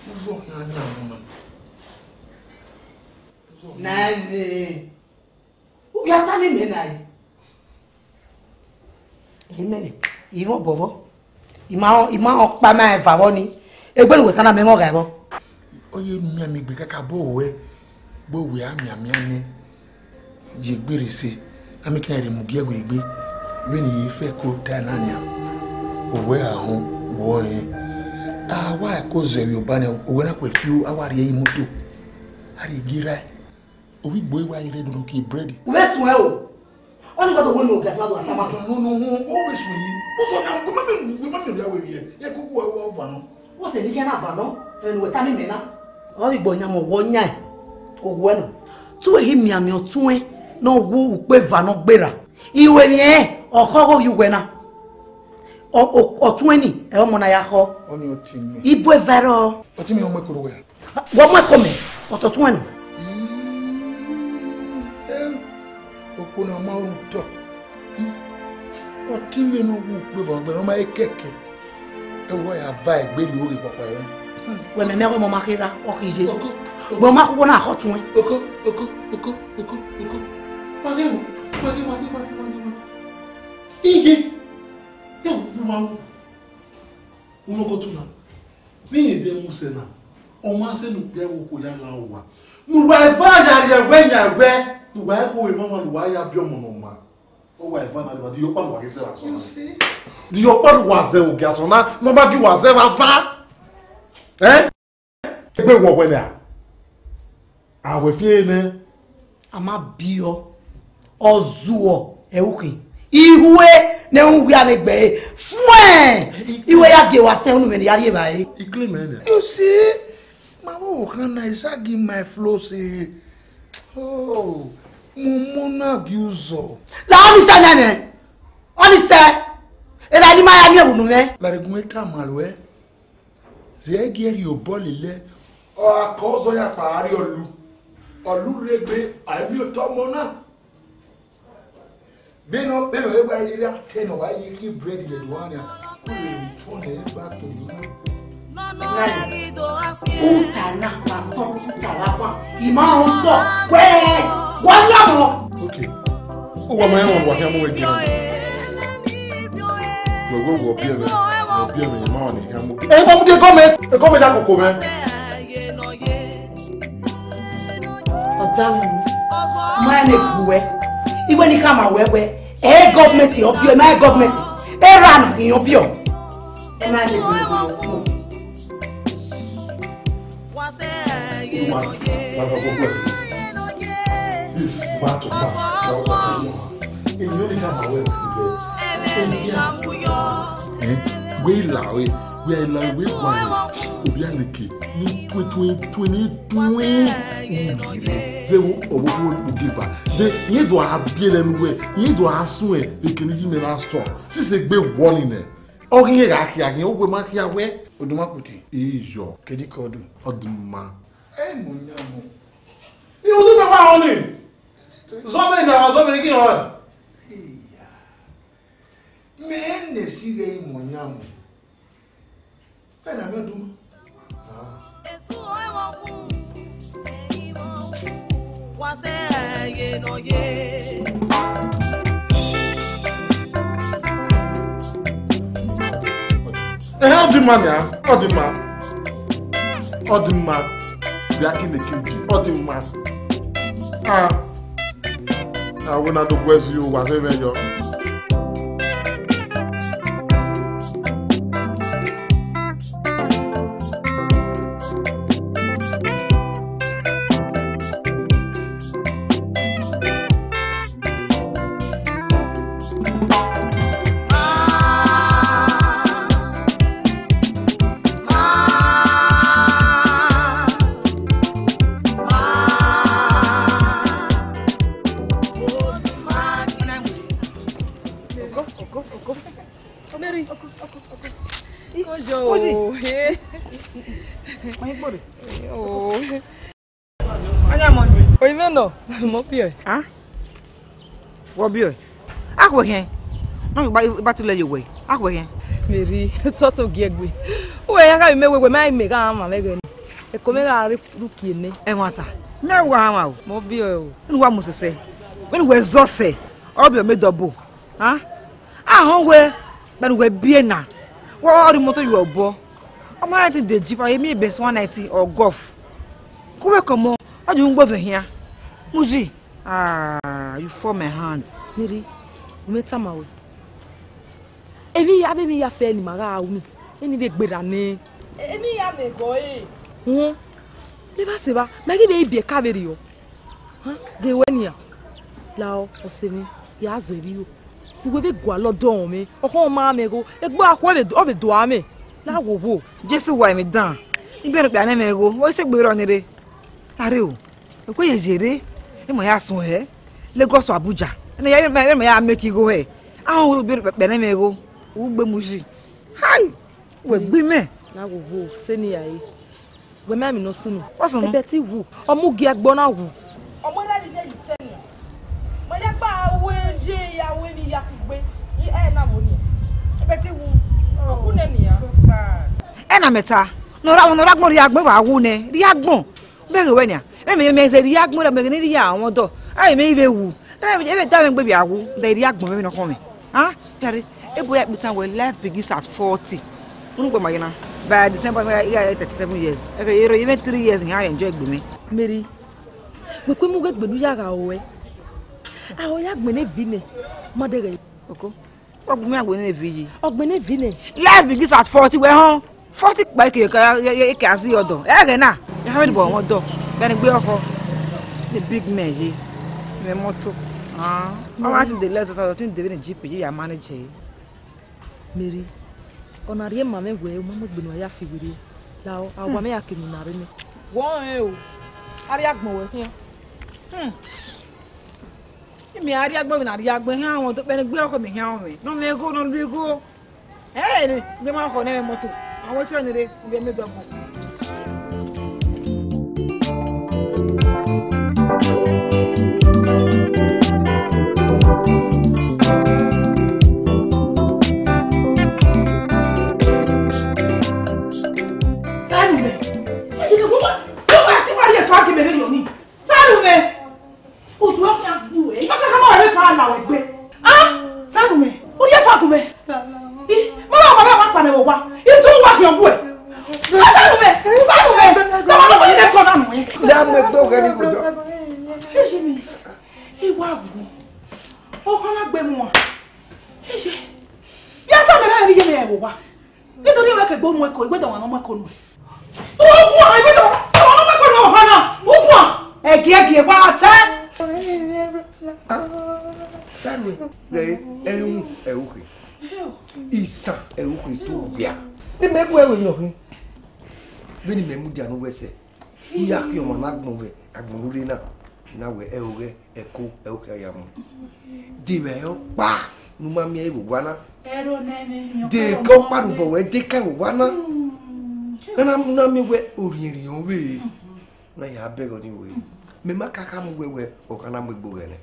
Wọ́n sọ ni a ní àwọn ọmọ. Na ẹ. U ya ta ni mẹ na ẹ. Imẹ, I mwẹ obọ vbọ. I ma, I ma rẹn ọkpa ma rẹn eva vbọ ni. Egbe ne uwẹ ta na mẹ mwẹ ọghe vbọ. Ọ ye mianmian egbe kakabọ ruẹ, gbe wẹ a mianmian nẹ. Ye gbe rre se, a miẹn khian rre mu gie ẹwe egbe. Vbene I ye fẹ ko ta na nian. Owẹ a họn, wọ rẹn. A wa ko zẹ vbe obọ nian, owẹ na kue fiu, a wa rrie imoto. A rrie gie rae. Ovbi igbo wa ye rre do no kie bread. U vbe suẹn o. Ọni gọdọ wẹ ne ogiasọn do atama. Ọvan nọ nọ họn, ọ vbe suẹn yi. U sọ na, wẹ ma mẹ, wẹ ma mẹ ya wẹ vbiẹ. Ẹ koko wa wa ọvan nọ. What's the nigga na van nọ? Ẹn wẹ ta ni mẹ na. Ọ vbe igbo yan mọ wọ yan. Owẹ nọ. Tu ehi mianmian ọtuẹn ne ọ wu ukpe eva ne ọ gberra. Iwe ni ẹn, ọ khọ ghe ovbi uwẹ na. Ọ, ọ, ọtuẹn ni, ẹ ọmọ na ya khọ. Ọni ọtẹn mẹ. Ibo eva rrọọ. Ọtẹn mẹ ọmọ ẹkọrọ wẹ. Wọ mu ẹko mẹ, ọtọtuẹn nọ. Okpo na ma ru tọ. Ọtẹn mẹ ne ọ wu ukpe eva ne ọ gberra, ọ ma he kẹkẹ. Ẹ wẹ ya va egbe rhie oghe kpakpa ẹre. Wẹ mẹ mẹ wẹ mọ ma khe ra, ọ khin ye. Oko, oko. Wẹ ma khuo na khọ tuẹn. Oko, oko, oko, oko, oko. Wa ghe wo, wa ghe, wa ghe, wa ghe, wa ghe, wa ghe. Iye. Ya wo, wo ma wo. Unogotu na. Vbe irẹn de mu sẹ na. Ọ ma sẹ ne ukpia ẹvbo okhuo ya la owa. Ne uwa eva ya rhie ẹwẹ yan ẹwẹ. Ne uwa ẹvbo emwamwa ne uwa ya biẹ ọmọ ne ọ ma. Ọ wa eva na, de ọkpa ne uwa ghi zẹ vbe asọn na? You see? De ọkpa ne uwa zẹ vbe ogiasọn na, ne ọ ma gie uwa zẹ vbe ava? Ẹ? Egbe wọ wẹ nẹ a? A wẹ fi ẹre nẹ. A ma biẹ ọ, ọ zuọ ẹre ukhin. Ihue ne u wia vbe egbe ẹre. Fuẹn! Ihue ya gie wa sẹ unu mwẹ ne ya rhie evbare. I claim ẹre nẹ. You see? Ma vbe ọvbokhan na, I shall give my flow say. Oh, mumu na gie uzọ. La ọni sẹ nẹ nẹ. Ọni sẹ. Erha ne ima ya miẹn vbe unu mwẹ. Lare gun eta ma ruẹ. Zẹ gie rhie obọ lele, ọ gha kọ zọ ya kpa a rrie ọlu. Ọlu rre egbe, a i miẹn otọ ọmọ na. Vbene, vbene ọ wa ye rre atẹ ne ọ wa ye khin bread vbe do wan nia, u vbe return ẹre back to the owner. Uta na, wa sọ, uta wa kpa, ima otọ, wẹ, wa ya mọ. Okay. Uwa ma ya wan wa khian mu wẹ gina. Wẹ, wẹ, wẹ, ọ biẹ mwẹ, ọ biẹ mwẹ, ima wan ne khian mu. Ẹ, wa mu die gọọmenti, gọọmenti akoko mwẹ. Ọdavwẹ, ma ne gu wẹ. Iwẹ ne I khama wẹ wẹ, ẹ gọọmenti ọ biẹ, ma ẹ gọọmenti. Erha na, iyan ọ biẹ. Ma ne gu wẹ. Uwa, Baba, God bless you. This man to man, èmi ò ní ká máa wẹ̀ wẹ̀. Eh, wẹ la we, wẹ la we, wẹ obi aleke ni tuen tuen tuen ni tuen. Uwire, zẹ wo ọwọ wo wo geva. De, iye do a biẹ lẹ nu wẹ, iye do a sun ẹ, ekene yi mẹ na stop. Sisi egbe wọ ni nẹ. Ọ ghi gha khia ghi, uwẹ ma khia wẹ. Oduma kuti. Iyọ. Kedi kọdu. Ọduma. Ẹ mu yan mu. Iwọ tu ma wa họn ni. Zọmọ ina wa zọmọ igi họn. Iya. Mẹ ne si ghe mu yan mu. Ẹ na mẹ Oduma. Ah. Ẹhẹn, ọ dị mma nia, ọ dị mma. Ọ dị mma. Bịa ka ine ke je, ọ dị mma. Ah. Avbe na do guẹ zẹ, wa zẹ mwẹ yọ. Mary. Ojo. Oji. Hey. Ma ye gbore. Oh. Anya mọ. Oyi mẹ nọ, mọ biẹ. Ah? Wọ biẹ? Akhue khian. Na ba, ba tu lẹ ye wẹ. Akhue khian. Mary, tọ to gie gbe. Uwẹ ya gha mẹ wẹ, wẹ ma mẹ gha ma mẹ ghe ni. Eko mẹ gha rre ru kie nẹ. Ẹmwata. Mẹ wa ma o. Mọ biẹ o. Inu wa mu sẹsẹ. Vbene wẹ zọ sẹ. Ọ biẹ mẹ dọbo. Ah? Ahọn wẹ, vbene wẹ biẹ na. Wẹ ọ rhie imoto ye obọ. Ọ ma na ti de jeep, a ye miẹn Benz one ninety or Golf. Ku wẹ kọmọ, ọ di ugbo vbe khian. Muzi, ah, you fall my hand. Mary, u mẹ tama wẹ. Emwi ya, emwi ya fẹ ne ima gha ru ni, eni vbe gberra nẹ. Emwi ya mẹ gọ ẹre. Uhun. Levba sẹ evba, mẹ ghi vbe ibiẹka vberriọ. Hẹn, ghe wẹ nian. Lao, ọse mwẹ, ya zọ emwi ro. Uwẹ vbe gualọ dọnmwẹ, ọkhọ ma mwẹ gho, egbe akhọe vbe, ọ vbe do a mwẹ. La wo wo. Jesu wa emwi dan. Ibe rhọkpia nẹ mwẹ gho, ọ i sẹ egbe rrọọ ni rre. Lare o. Eko ye zere, emọ ya suẹn hẹ, Lagos to Abuja. Ẹna ya, emọ ya make igho hẹ. Ahọn ru biẹ kpẹnẹ mwẹ igho, u gbe mu yi. Hai! Wẹ gbe imẹ. Na wo wo, sẹ ne I ya re. Wẹ ma emwi ne ọ sunu. Ọ sunu. Ẹbẹti wu, ọ mu gie ẹgbọ na wu. Ọ mu ẹre ni ye yi sẹ nian. Mẹ ya gba wẹ ye ya wẹ emwi ya kugbe. I ẹ na wo nian. Ẹbẹti wu. Ọ ku nẹ nian. So sad. Ẹna mẹ ta. Nọ ra, nọ ra agbọn rhie agbọn wa wu nẹ. Rhie agbọn. Mẹ ghe wẹ nian, mẹ, mẹ, mẹ zẹ rhie agbọn, mẹ ghe ne I rhie aghọn dọ. Ẹ, mẹ i vbe wu. Ẹ, mẹ, mẹ da mwẹ gbe vbe a wu, da I rhie agbọn mwẹ vbe nọ khọn mwẹ. Ah, jare, ebo ya kpitan wẹ, life begins at forty. Unu gbe ma yena. By December, I, I, I thirty-seven years. Ẹghẹ ero, even three years, I enjoy egbe mwẹ. Mary, wẹ kue mu ghe egbe ne u ya gha ruẹ. A ho ya gbẹnnẹ evi nẹ, ma dẹghẹ. Oko. Ọgbẹn mẹ agbẹnẹ evi yi. Ọgbẹnẹ evi nẹ. Life begins at forty, wẹ họn. Forty kpa eke, eke, eke, eke azi ọdọ. Ẹghẹ na. Ya ha vbe bọ wọn dọ. Bẹni gbe ọkọ. The big man ye. Mẹ moto. Ah. Ọ ma ti de less than thirteen de vbe ne jeep ye ya manage ye. Mary. Ọna rhie ma mwẹ wẹ, u ma mu egbe ne uwa ya fi werriẹ. Lao, a wa mẹ ya kemu na rre nẹ. Wọ rẹn o. A rhie agbọn wẹ khian. Hmm. Imẹ a rhie agbọn vbe na rhie agbọn, ehian wọn do kpẹnẹ egbe ọkọ mẹ, ehian wọn mẹ. Nọ mẹ igho, nọ lu igho. Ẹ, ne, gbe ma khọ nẹ mwẹ moto. Àwọn iṣẹ́ ni re, ibi ẹ̀mí dọ̀gbọ̀n. Sanume, ẹ jẹ́ kí wọ́n wá, wọ́n wá tí wọ́n rí ẹ̀fọ́ àgbẹ̀mẹ̀ lórí òní. Sanume, ojú ẹ̀ fi àgbo ẹ̀, ìfẹ́ kankan máa rẹ̀ fà á là wẹ̀ gbẹ. Ah, Sanume, ó rí ẹ̀fọ́ àgbo mẹ́. Ih, mama, mama, wa kpa nẹ vbe owa. I tun wa khian wu ẹ. Sanume, Sanume, mama, mama, ni nẹ kọ na mu ẹ. Ya mu egbe oghẹ ni gojọ. Ẹ jẹ mi, ẹ wa wu. Ọ kha na gbe mu a. Ẹ jẹ. Ya ta mẹ na vbe iye mẹ vbe owa. Nítorí ìwé kẹgbẹ́ ọmọ ẹ̀kọ́, ìwé dàwọn ọmọ ẹ̀kọ́ nù. Ogun àwọn ìwé dàwọn ọmọ ẹ̀kọ́ nù ọ̀hánà. Ogun à. Ẹ̀gì ẹ̀gì ẹ̀ wá tẹ́. Sanume, ghẹ ẹhun ẹ̀hukhe. Isan ẹ̀hukhe tó wia. Ni mẹ gu ẹvbo nọ khin. Vbene mẹ mudia ne uwẹ sẹ. Iran khian ọmwa ne agbọn vbe agbọn rre na, na wẹ ẹre ọghẹ ẹko ẹre okhian ya mu. De vbe ọkpa ne u ma miẹn vbe owa na. Ẹro nẹ ẹmwẹ hian De ọkpa ke ọkpa rubọ wẹ de ka vbe owa na. Na na na miẹn wẹ orhiẹnrhiẹn ọvbehe na ya bẹghe ọnii wẹ. Mẹ ma ka kha mu wẹ wẹ ọ gha na mu egbe oghẹ nẹ.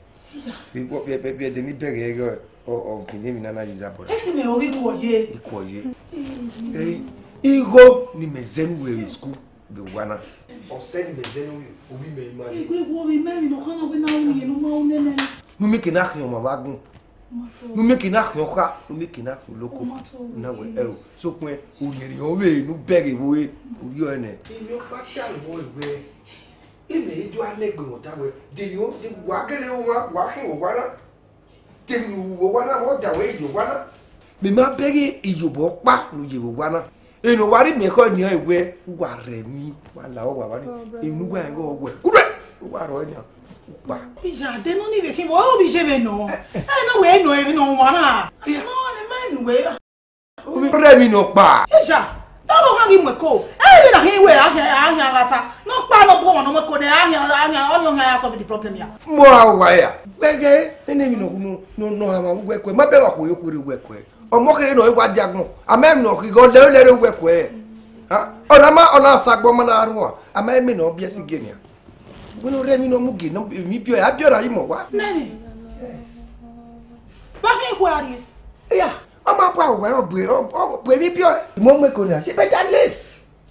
Vbe vbe vbe vbe ẹdẹ ni bẹghe ẹghẹ ọ ọ viọ emwi na na ye izabọ na. Ẹ ti mẹ oghi kuọ ye. Ikuọ ye. Ẹ igho ni mẹ zẹ ne uwẹ vbe school. Vbe owa na. Ọ sẹ ne imẹ zẹ ne ovbi mẹ ima rre. Egbe wo vbe imẹ emwi ne ọ khama wẹ ne a ru ye ne u ma ru nene. Ne u mieke ne a khian ọmwa vbe agbọn. Ne u mieke ne a khian ọkha, ne u mieke ne a khian oloko. Na wẹ ẹro. Sokpan orhiẹnrhiẹn ọvbehe ne u bẹghe vbe ore, u rhie ọre nẹ. Iyọkpa ta wọ wẹ, imẹ i do a nẹ egbe mwẹ ọta wẹ, de emwi wa kele ru mwa, wa khin vbe owa na. Te emwi ne u ru vbe owa na, vbe ọ da wẹ i ye owa na? Mẹ ma bẹghe iyobọ ọkpa ne u ye vbe owa na. Ene ọ wa rre miẹn ekhọe nian wẹ, u wa rẹ emwi, wa la ọwa vba ni, emwi ne uwa rẹn ighe ọ wẹ, kurre, u wa rrọọ nian, u kpa. Iya, de nọ ni vbe khin vbe, ọ vbe iye vbe nọ. Ẹ na wẹ nọ emwi ne ọ wan na. Iya. Nọ, ẹ ma nu wẹ. Ovbi rẹ emwi ne ọ kpa. Iya, da vbe ọ ghi mu ẹko. Ẹ vbe na hin wẹ a khian, a khian gha ta. Ne ọ kpa ne ọ bu ọmwa ne ọ mu ẹko nẹ, a khian, a khian, ọ ni ọ khian ya solve the problem ya. Mọ a wa ya. Gbẹghe, nene emwi ne ọ wu nọ, nọ, nọ hama uwẹ ẹko. Ma bẹghe ọkhuo yo khuerre uwẹ ẹko. Ọmọ kherhe ne ọ i wa dia agbọn, a ma emwi ne ọ khin ighe, ọ lẹre lẹre uwẹ ẹko. Ha? Ọ na ma, ọ na sa agbọn ma na rhuan, a ma emwi ne ọ biẹ si gie nian. Wẹ ne ọ rre emwi ne ọ mu gie, ne emwi biẹ, a biẹ ọna yi mọ wa. Nene. Yes. Ba khin ikhuo a rrie. Iya, ọ ma bu aro wẹ, ọ bu, ọ, ọ bu emwi biẹ ọe. Mo mu eko na, she better lives.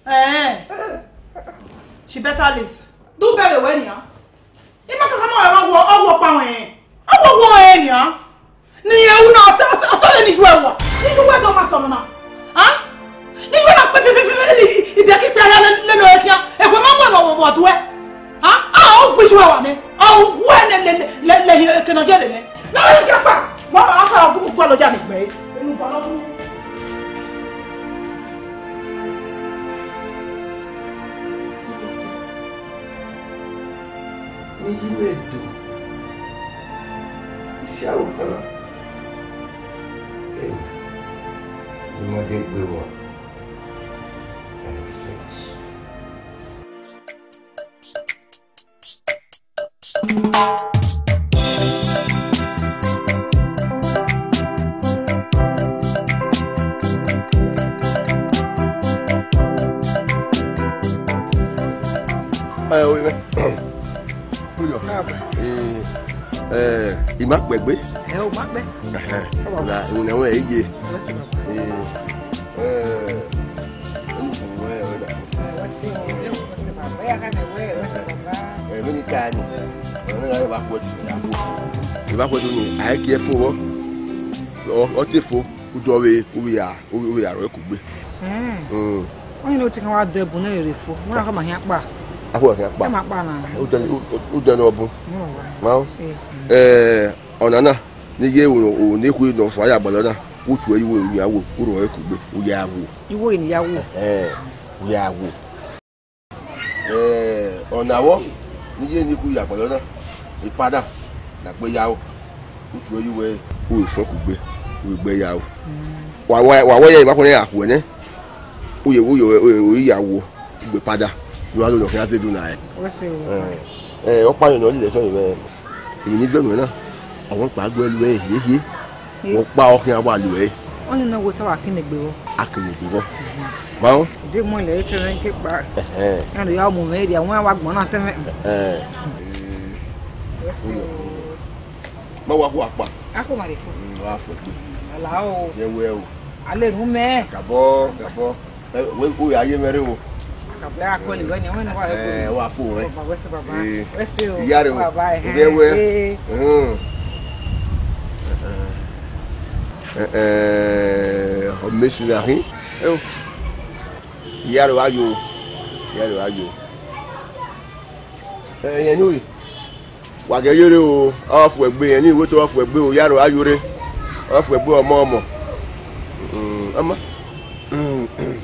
Eh. She better lives. Du bẹghe wẹ nian. I ma kaka ma ọghuọ, ọghuọ ọkpa ruẹn. Ọghuọ ọghuọ ruẹn nian. Ne irẹn ru na, ọ sẹ, ọ sẹ, ọ sẹ vbene iye uẹ wa. Ne iye uẹ do ma sẹ ọmọ na. Ha? Ne iye uẹ na kpe fiẹfiẹfiẹ vbene ibiẹka ikpia hia lele ọre khian. Ekhue ma mu ẹmwẹ vbe ọduẹ. Ha? A, ọ gbe iye uẹ wa nẹ. Ọ wẹ nẹ lele, lele, lele, ekene ọ ye lele. Na vbe kẹ kpa. Wa, a ka gu, gualọ ya ni gbe. Enu gualọ gu. Ne iye uẹ do. Isi aro kan na. Ẹ, ne ima de gbe vbọ. Ẹ, finish. Ẹ, ovbi mwẹ. Uyọ. Ẹ, ẹ, I ma kpẹ egbe. Ẹ, u ma kpẹ. Ẹhẹn. Ọ wa. Ra, unu ẹmwẹ ẹ ye. Wẹ sẹ baba. Ẹ, ẹ, unu ẹmwẹ ẹ da. Ẹ, wẹ sẹ, wẹ sẹ baba. Ẹ, ya ka nẹ wẹ, wẹ sẹ baba. Ẹ, vbene I ta ni. Ẹ, ne I gha vbe khuẹ, I gha khuẹ. I vbe khuẹ ni, a i gie fo vbọ. Ọ, ọ te fo, u dọ vbe, u vbe ya, u vbe, u vbe ya rrọọ kugbe. Ẹn. Mm. Ọni ne otikan wa dẹ bu ne rere fo. Wọ́n náà kọ́ màá hian pa. Akhuẹ khian kpa. Ẹ máa pa na. Udẹ, u-, u-, udẹ ne ọ bun. Mo wà. Ma o. Eh. Eh, ọna na, ne I ye unu, unu ne I khu nọ fua ya gbalọ na, u tue iwo ya wo, u rrọọ kugbe, u ya wo. Iwo ni ya wo. Eh, u ya wo. Eh, ọna vbọ, ne I ye ne I khu ya gbalọ na, ipada, na gbe ya wo. U tue iwo, u fọ kugbe, u gbe ya wo. Wa, wa, wa, wa ya, wa khuẹ ya khuẹ nẹ. Uye, uye, uye, uye ya wo, ugbe pada. Lu alo lọ khian zẹ do na ẹ. Wẹ sẹ o. Ẹ, ẹ, ọkpa yọ nọ lẹ kẹ mẹ. Èmi ni viọ nuẹ na. Àwọn pa gbẹ lu ẹ, ye, ye. Ye. Wọ́n pa ọ khian wa lu ẹ. Ọni na wo ta wa kene gbe vbọ. A kene gbe vbọ. Mhm. Bao? De mu lẹ tẹmwẹ ke kpa. Ẹhẹn. Ya do ya mu mwẹ rhia, wọn wa gbọn na tẹmwẹ. Ẹhẹn. Yes, o. Ma wa hu akpa. A ko ma re ko. Mm, wa fo gbe. Ala o. Ye we o. Ale nu mẹ. Gabọ, gabọ. Eh, we, we ya ye mwẹ re o. Akabẹ akọni gọ ni, wẹ ne wa he. Eh, wa fo mwẹ. Baba, wẹ sẹ baba. Eh. Wẹ sẹ o. Iya re o. Baba, eh. Ghẹ wẹ. Eh. Hmm. Eh, eh, ọ mẹ si na hin. Eh, o. Iya re wa yo. Iya re wa yo. Eh, yẹn ni o. Wa gẹ yere o, ọ fu ẹgbe, ẹni iwe to ọ fu ẹgbe o, ya ro ayore, ọ fu ẹgbe ọmọ ọmọ. Mm, ọmọ. Mm, mm.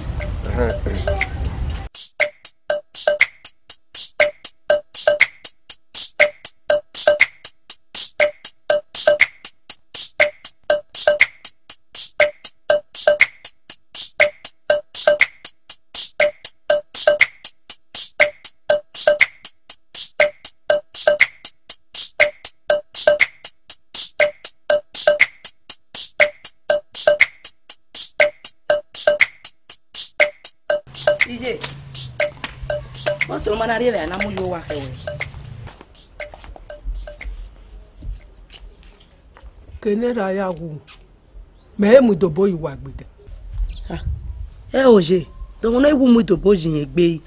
Iye, vbọsẹ ọ ma na rri evbare na mu yo owa khẹwẹ? Kene erha ya wu, mẹ i mu idobo ye uwa gbede. Ah, ẹ o ye, dọmọ ne I wu mu idobo ye irẹn egbe.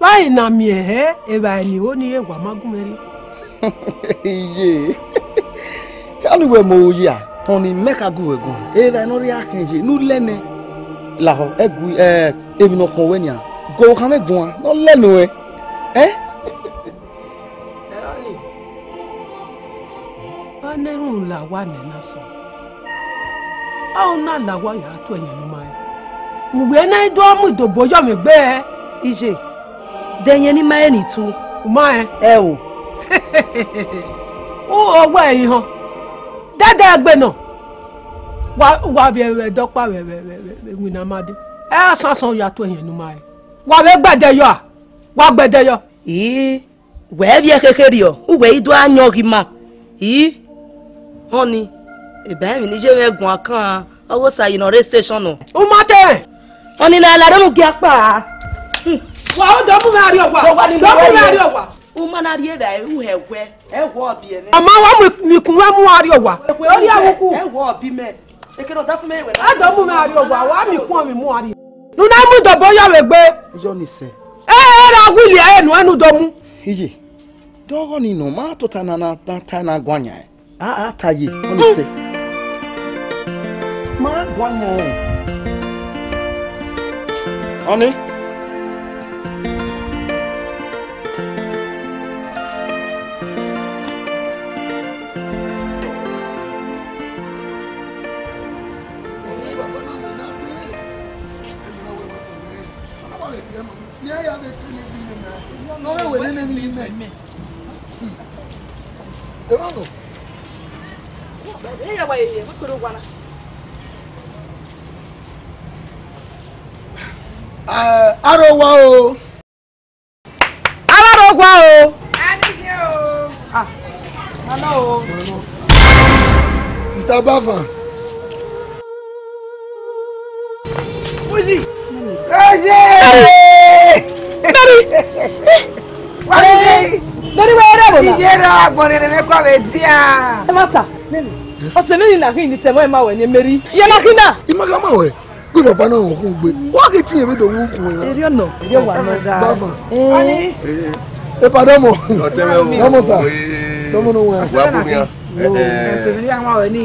Vbe a i na miẹn hẹ evbare ni ho ni re, wa ma gu mwẹ rrie? Iye, ọni wẹ mu ohu ya, ọni mẹ ka gu wẹ guan. Evbare ne ọ rhie akhin ye ne u lẹ nẹ. Lahọ, ẹgu, ẹ, emwi ne ọ khọn wẹ nian, gu ọvbokhan mwẹ guan ne ọ lẹ nuẹn. Ẹ? Ẹ ọni, ọ na erhunmwu la owa nẹ na sẹ. Ọ na la owa ya tu ẹyẹn ne u ma rẹn. Uwẹ na i do mu idobo yọ mwẹ egbe ẹre. Iye, de ẹyẹn ne I ma rẹn ni tu? U ma rẹn? Ẹ o. U, ọ wẹ ẹre họn. Dẹdẹ egbe nọ. Wa, wa vbe ẹdẹ ọkpa vbe, vbe, vbe, vbe, vbe iwinna ma dee. Ẹ, asansan ya tu ẹyẹn ne u ma rẹn. Wa vbe gbẹdẹ yọ a? Wa gbẹdẹ yọ. Ii, wẹ vbiẹ khekherriọ, uwẹ i do a yan ọghe ima. Ii, ọni, eba emwi ne I ye mwẹ guan kan, ọ ghe Osayi ne ọ rre station nọ. U ma te rẹn? Ọni na la rre mu gie akpa. Wa o do mu mwẹ arriọ owa. Do mu mwẹ arriọ owa. U ma na rri evbare, u hẹ wẹ, ẹ wọ ọbi ẹmwẹ. Ọ ma wa mu ikun mwẹ mu arriọ owa. Ẹ wẹ, ọ rhie ẹvbo uku. Ẹ wọ ọbi mẹ. Ekene ọdafẹn mwẹ wẹ. A do mu mwẹ arriọ owa, wa mu ikun mwẹ mu arriọ. Ne u na mu idobo yọ vbe egbe. Yọ ni sẹ. Ẹ, ẹ ra wili ẹre nuẹn ne u do mu. Iye, dọghọ ni nọ, ma tota na, na, na ta na guan yan. A, a ta ye, ọni sẹ. Ma guan yan ẹre. Ọni. Emwa nọ. Eh, aro wa o. Aro wa o. Ah, hello. Sister Bafan. Muzi. Muzi. Mary. Mary. Mary, where are you? Ije ra agbọn ne me kọ vbe dia. Ẹ ma ta. Mary. Ọsẹ Mary na khin ni tẹmọ ẹ ma wẹ ni Mary. Ye na khin na. I ma gha ma wẹ. Gbe baba na họn khun gbe. Wa ke tie vbe do wu kun na. Eri ọnọ, eri ọwa nọ. Bafan. Eh. Eh, eh, padà mọ. Ọtẹmẹ o. Vamos, sir. Eh. Tọmọ no wa. Wa bu nia. Eh, eh. Ẹsẹ̀ mi rí àwọn ọ̀rẹ́ ní.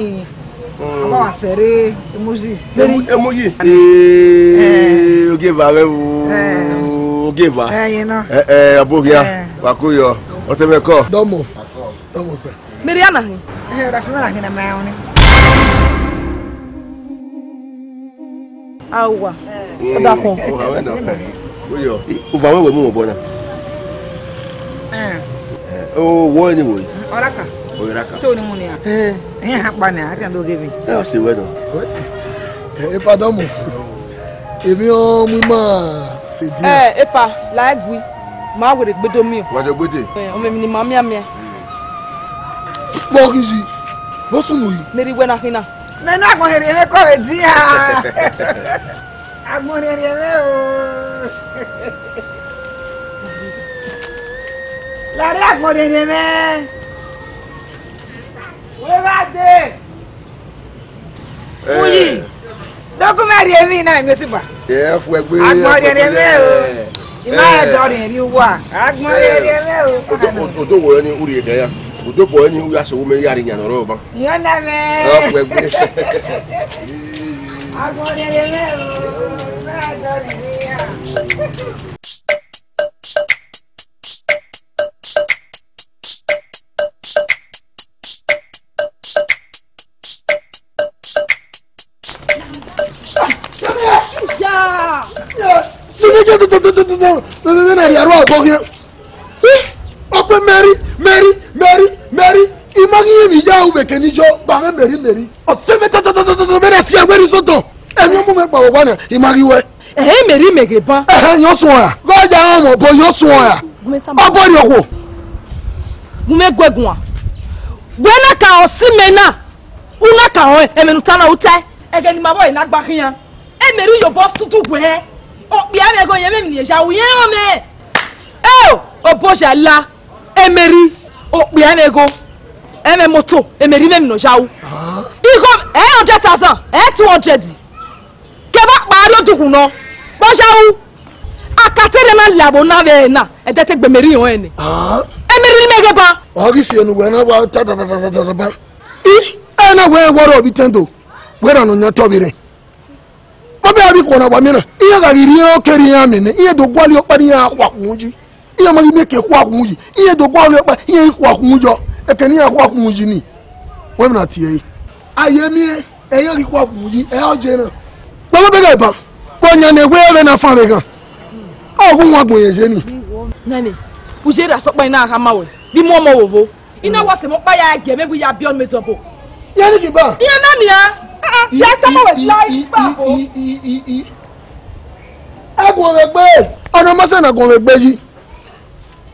Mm. Àwọn àṣẹrẹ emoji. Emu-, emoji. Eh, oge va rẹ o. Eh. Oge va. Eh, yẹn náà. Eh, eh, abogia. Eh. Wa ko yọ. Ọtẹmẹ kọ. Dọmọ. Dọmọ sẹ. Mary ana hin. Eh, da fẹ na hin na ma oni. Awa. Ọdafọn. O ha wẹ nọ. O yọ. Uva wẹ wẹ mu obọ na. Eh. Eh, o wọ ni wo. Ọraka. O raka. To ni mu ni a. Eh. Eh, ha pa ni a, ti an do gebe. Eh, o se wẹ nọ. O se. Eh, pardon mo. Èmi ọ mu ma se dia. Eh, epa, la ẹgui. Ma were gbedo mi o. Wa do gbede. Eh, ọmọ mi ni ma miamia. Bọ kiji. Bọ sunu yi. Mary wẹ na khin na. Mẹ na agbọn rhiẹnrhiẹn mwẹ kọ vbe dian. Agbọn rhiẹnrhiẹn mwẹ o. Larre agbọn rhiẹnrhiẹn mwẹ. Wẹ gha dee. Uyi. Document rhie emwi na, emwi osigba. Ẹ fu ẹgbe. Agbọn rhiẹnrhiẹn mwẹ o. I ma rẹn dọ rhiẹnrhiẹn uwa. Agbọn rhiẹnrhiẹn mwẹ o. Odo wo ni u rhie kẹ ya. Odo bọ ni u ya so wo mẹ ya rhie yan nọ rọ ba. Iran na mẹ. Ẹ fu ẹgbe. Agbọn rhiẹnrhiẹn mwẹ o. I ma rẹn dọ rhiẹnrhiẹn ya. Ọkpẹ Mary, Mary, Mary, Mary, I ma ghi emwi ya ru vbe kẹ ne I yọ, ba mwẹ Mary, Mary. Ọ sẹ mwẹ tọtọtọtọtọ, vbe na si ẹwẹ rre sotọ. Ẹmwẹ ọmọ mwẹ kpao owa na, I ma ghi wẹ. Ẹhẹn, Mary mẹ ghe ban. Ẹhẹn, yọ suẹn ra. Gọ ya ọmọ, bọ yọ suẹn ra. Gu mwẹ tama. Ọ bọ rhie okhuo. Gu mwẹ gu ẹguan. Wẹ na ka ọ si mẹ na. U na ka ọ ẹmwẹ ne u ta na, u tae. Ẹghẹ ne ima vbe na gba khian. E Mary ye obọ sudu wẹ. Okpia mwẹ gho, yẹn emwi ne ya ru, yẹn rẹn mẹ. Eo, obọ ya la. E Mary, okpia mwẹ gho. Ẹmwẹ moto, e Mary, mwẹ emwi ne ya ru. Igho, ẹ hundred thousand, ẹ two hundred. Kevbe akpa rrie odukhunmwu nọ, kpọyahu, akatere na la vbe na vbe ẹre na, ẹdẹ te gbe Mary rẹn nẹ. Ah. E Mary ne imẹ ghe ban. Ọ ghi si enu wẹ na wa ta ta ta ta ta ta ba. I, ẹ na wẹ wọrọ vbe itẹn do, wẹ ra nọ yan tọ vbe rẹn. Ọ bẹ a vbe ikhuo na wa miẹn na, iran gha ghi rhie okere iran miẹn nẹ, iran do gualọ ọkpa ne iran khua khunmwu yi. Iran ma ghi miẹn ke khua khunmwu yi, iran do gualọ ọkpa, iran i khua khunmwu yọ, ẹkẹ ne iran khua khunmwu yi ni, wẹ na tie ẹre. A ye miẹn, ẹ i ghi khua khunmwu yi, ẹ i je na. Kpọmọ bẹghe ban, kpọ yan ne wẹ vbe na fan vbe ghan. Ọ gu wan gbẹn ye ni. Nene, u ye ra sọkpa na khama wẹ, bi mu ọmọ vbovbo. I na wa sẹ mẹ ọkpa ya gie mwẹ, wẹ ya biẹ ọnii mẹ dọbo. Iran ni ghi ba. Iran na nian. Ah, ah, ya tama wẹ la ikpa bo. Aguọnmwegbe, ọna ma sẹ ne aguọnmwegbe yi.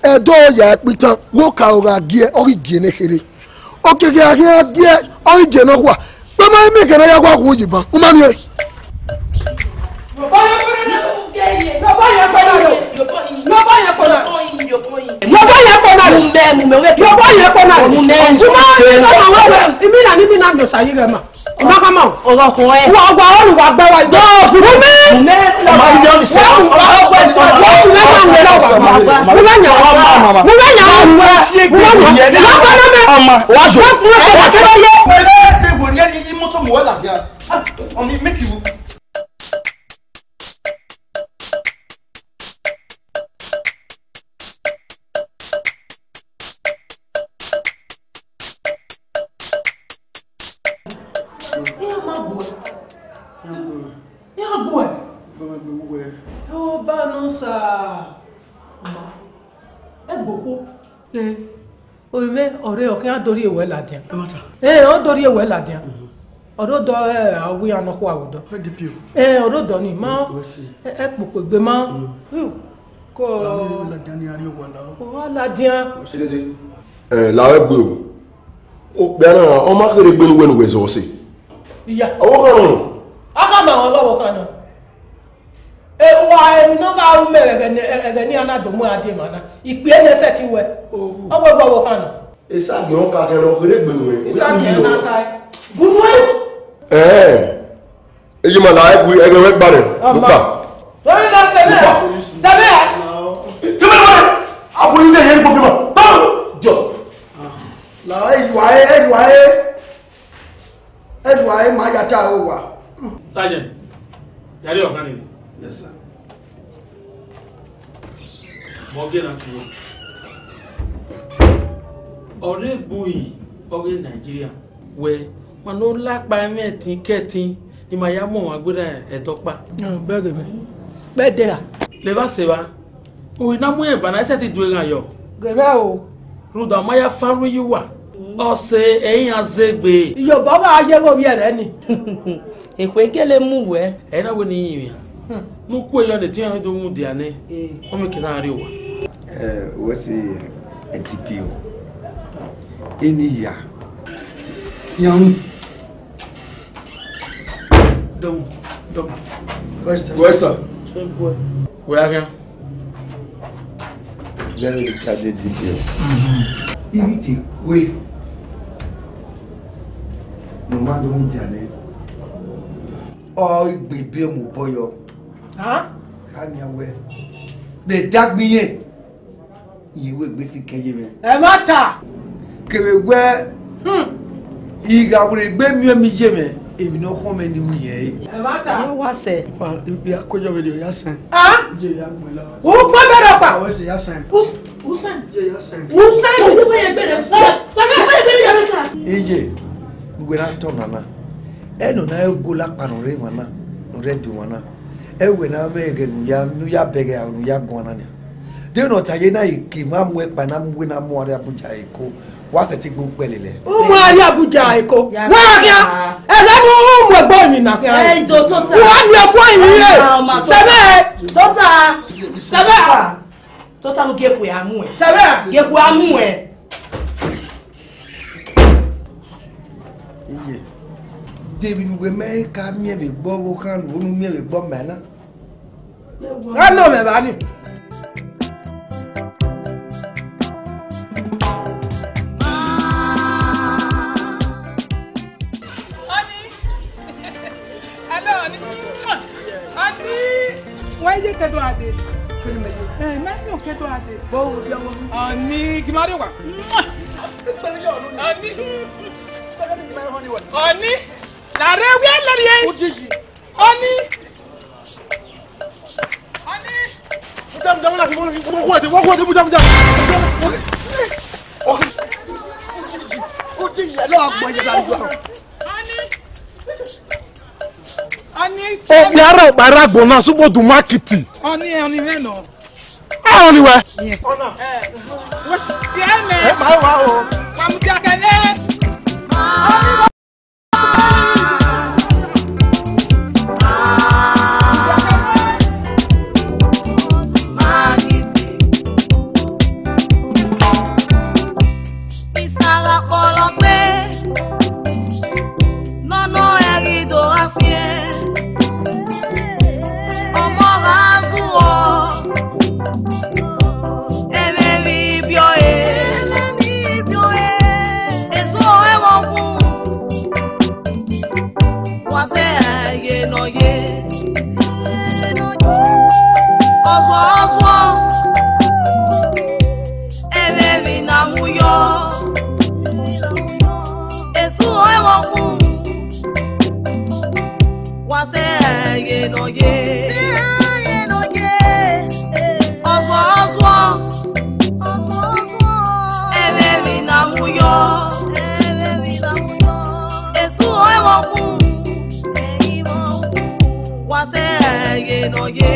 Ẹdẹ ọ ya ẹkpitan, wo ka ọ gha gie, ọ ghi gie ne kherhe. Okiekie a khian gie, ọ ghi gie nọkhua. Kpama imẹ kẹ ne a ya khua khu yi ban, u ma miẹn. Ọmọ, make you. Iran ma gbuẹ. Iran gbuẹ. Ọ ba nọ sa. Ma. Ẹgbokho. Orinmwẹ ọre ọ khian do rhie wẹ ladian. Ẹ, ọ do rhie wẹ ladian. Ọ do dọ, ẹ, a wẹ iran nọkhua vbe odọ. Ẹ, ọ do dọ ni ma. Ẹ, ẹ kpokpo egbe ma. Ko. Ladian ni a rhie wẹ la. Ọ wa ladian. Ẹ, la ẹgbe o. Okpia na, ọ ma kherhe gbe ne uwẹ ne uwẹ zẹ ọse. Iya. Ọvbokhan nọ. A ka ma ọvbokhan nọ. E wa emwi ne ọ gha ru mẹ ẹghẹ ne, ẹghẹ ne iran na do mu ẹre die emwa na. Ikpia ne sẹtin wẹ. Ọ wẹ gbe ọvbokhan nọ. Esagiẹn ọka kẹrẹ ọ kherhe gbe nuẹn. Esagiẹn na ka ẹ. Gu nuẹn. Ẹẹ. Eyi ma la ẹgui ẹghẹ wẹ gba rẹ. Ọma. Lupa. Lórí lọ sẹbẹ. Lupa. Sẹbẹ. Kí ló wà? Àwọn ilé yẹn gbọ́ fi mọ̀. Báwo? Jọ. La ẹyọ ayé, ẹyọ ayé. Ẹyọ ayé, ma ya ta o wa. Sergeant, yàrá ọ̀gá nìyẹn. Yes, sir. Mọ gẹ na tuwo. Ọre bui ọghe Nigeria wẹ, ma no la kpa ẹmwẹ ẹtin kẹtin, ne ima ya mu ọmwa gberra ẹdẹ ọkpa. Bẹghe mẹ. Bẹdẹ ra? Levba sẹ evba. Uhi na mu rẹn ba na, ẹ sẹtin du eghan yọ. Ghe mwẹ o. Rhunmwuda ọ ma ya fa ru iye uwa. Ọse ẹ i iran zẹ egbe. Iyobọ gha ye vbe ovbi ẹre ni. Ekhue gele mu wẹ. Ẹ i na wẹ ne I rinmwian. Ne u ku eyọ ne ediọn do mudia nẹ, ọ mieke na rrie owa. Ẹ, wẹ sẹ D P O. Eni ya. Iran ru. Dọmọ, dọmọ. Question. Question. Wẹ a khian. Very retarded idiot. Ibi te kue. Ne ọ ma do mu dia nẹ. Ọ gbe ebe mu obọ yọ. Hàn? Kha nian wẹ. Vbe dagbe irẹn. Iye wẹ egbe si kẹn ye mwẹ. Ẹmwata. Kevbe wẹ, hmm, I gha werriegbe miẹn mi ye mwẹ, emwi ne ọ khọn mwẹ ni ru yẹn re. Ẹmwata. Ọ wa sẹ. Fa, I, I ya kojọ vbe de, ọ ya sẹ. Ah? Ye ya gbẹn la. U kpẹ bẹrẹ ọkpa. Ọ sẹ ya sẹ. U, u sẹ. Ye ya sẹ. U sẹ. U sẹ. Iye, uwẹ na tọ nana. Ẹ nọ na ẹ gola kpa nọ rre emwa na, nọ rre ẹdẹ emwa na. Ẹ wẹ na mwẹ ẹghẹ ne u ya, ne u ya bẹghe aro ne u ya guan na nia. De ne ọ ta ye na, eke ma mu ẹkpa na mu wẹ na mu arre Abuja Eko. Wa sẹtin gbe ukpẹ lele. U mu arre Abuja Eko. Ya. Wa khian. Ẹghẹ ne u mu egbe emwi na khian. Ẹ, do tota. Wa miẹn ọkọ emwi re. Ọma, ọma, tota. Sẹbẹ. Tota. Sẹbẹ. Tota, mu gie ekhue a mu ẹ. Sẹbẹ. Gie ekhue a mu ẹ. Iye. De emwi ne uwẹ ma ka miẹn vbe egbe ọvbokhan, ne u miẹn vbe egbe ọma na. A nọ mwẹ evba ni. Ọni, hello, Ọni. Ọni, wa ye kẹdọ ade. Ẹ, ma ye kẹdọ ade. Ọni, gimari wa. Ọni. Ọni. Lare wia lariẹ. Ọni. Ọni. Ọni. Ọni. Okpia rẹ ọkpa rre agbọn na, sugbo du ma kiti. Ọni, ọni mwẹ nọ. Ẹ, ọni wẹ. Ẹ. Tiẹ mẹ. Ẹ, ma wa o. Mamudia kẹlẹ. Isagha kpọlọ gbe, nọ nọ ẹ ghi do gha fiẹn. Ọmọ gha zuọ, ẹmwẹ vbe ibiọe, ezuọ ẹmwẹ ọkun. Wa sẹ ye nọ ye. Ọzuọ, ọzuọ, ẹmwẹ emwi na mu yọ. Ezuọ ẹmwẹ ọkun. Wa sẹ ye nọ ye. Ọzuọ, ọzuọ, ẹmwẹ emwi na mu yọ. Ezuọ ẹmwẹ ọkun. Wa sẹ ye nọ ye.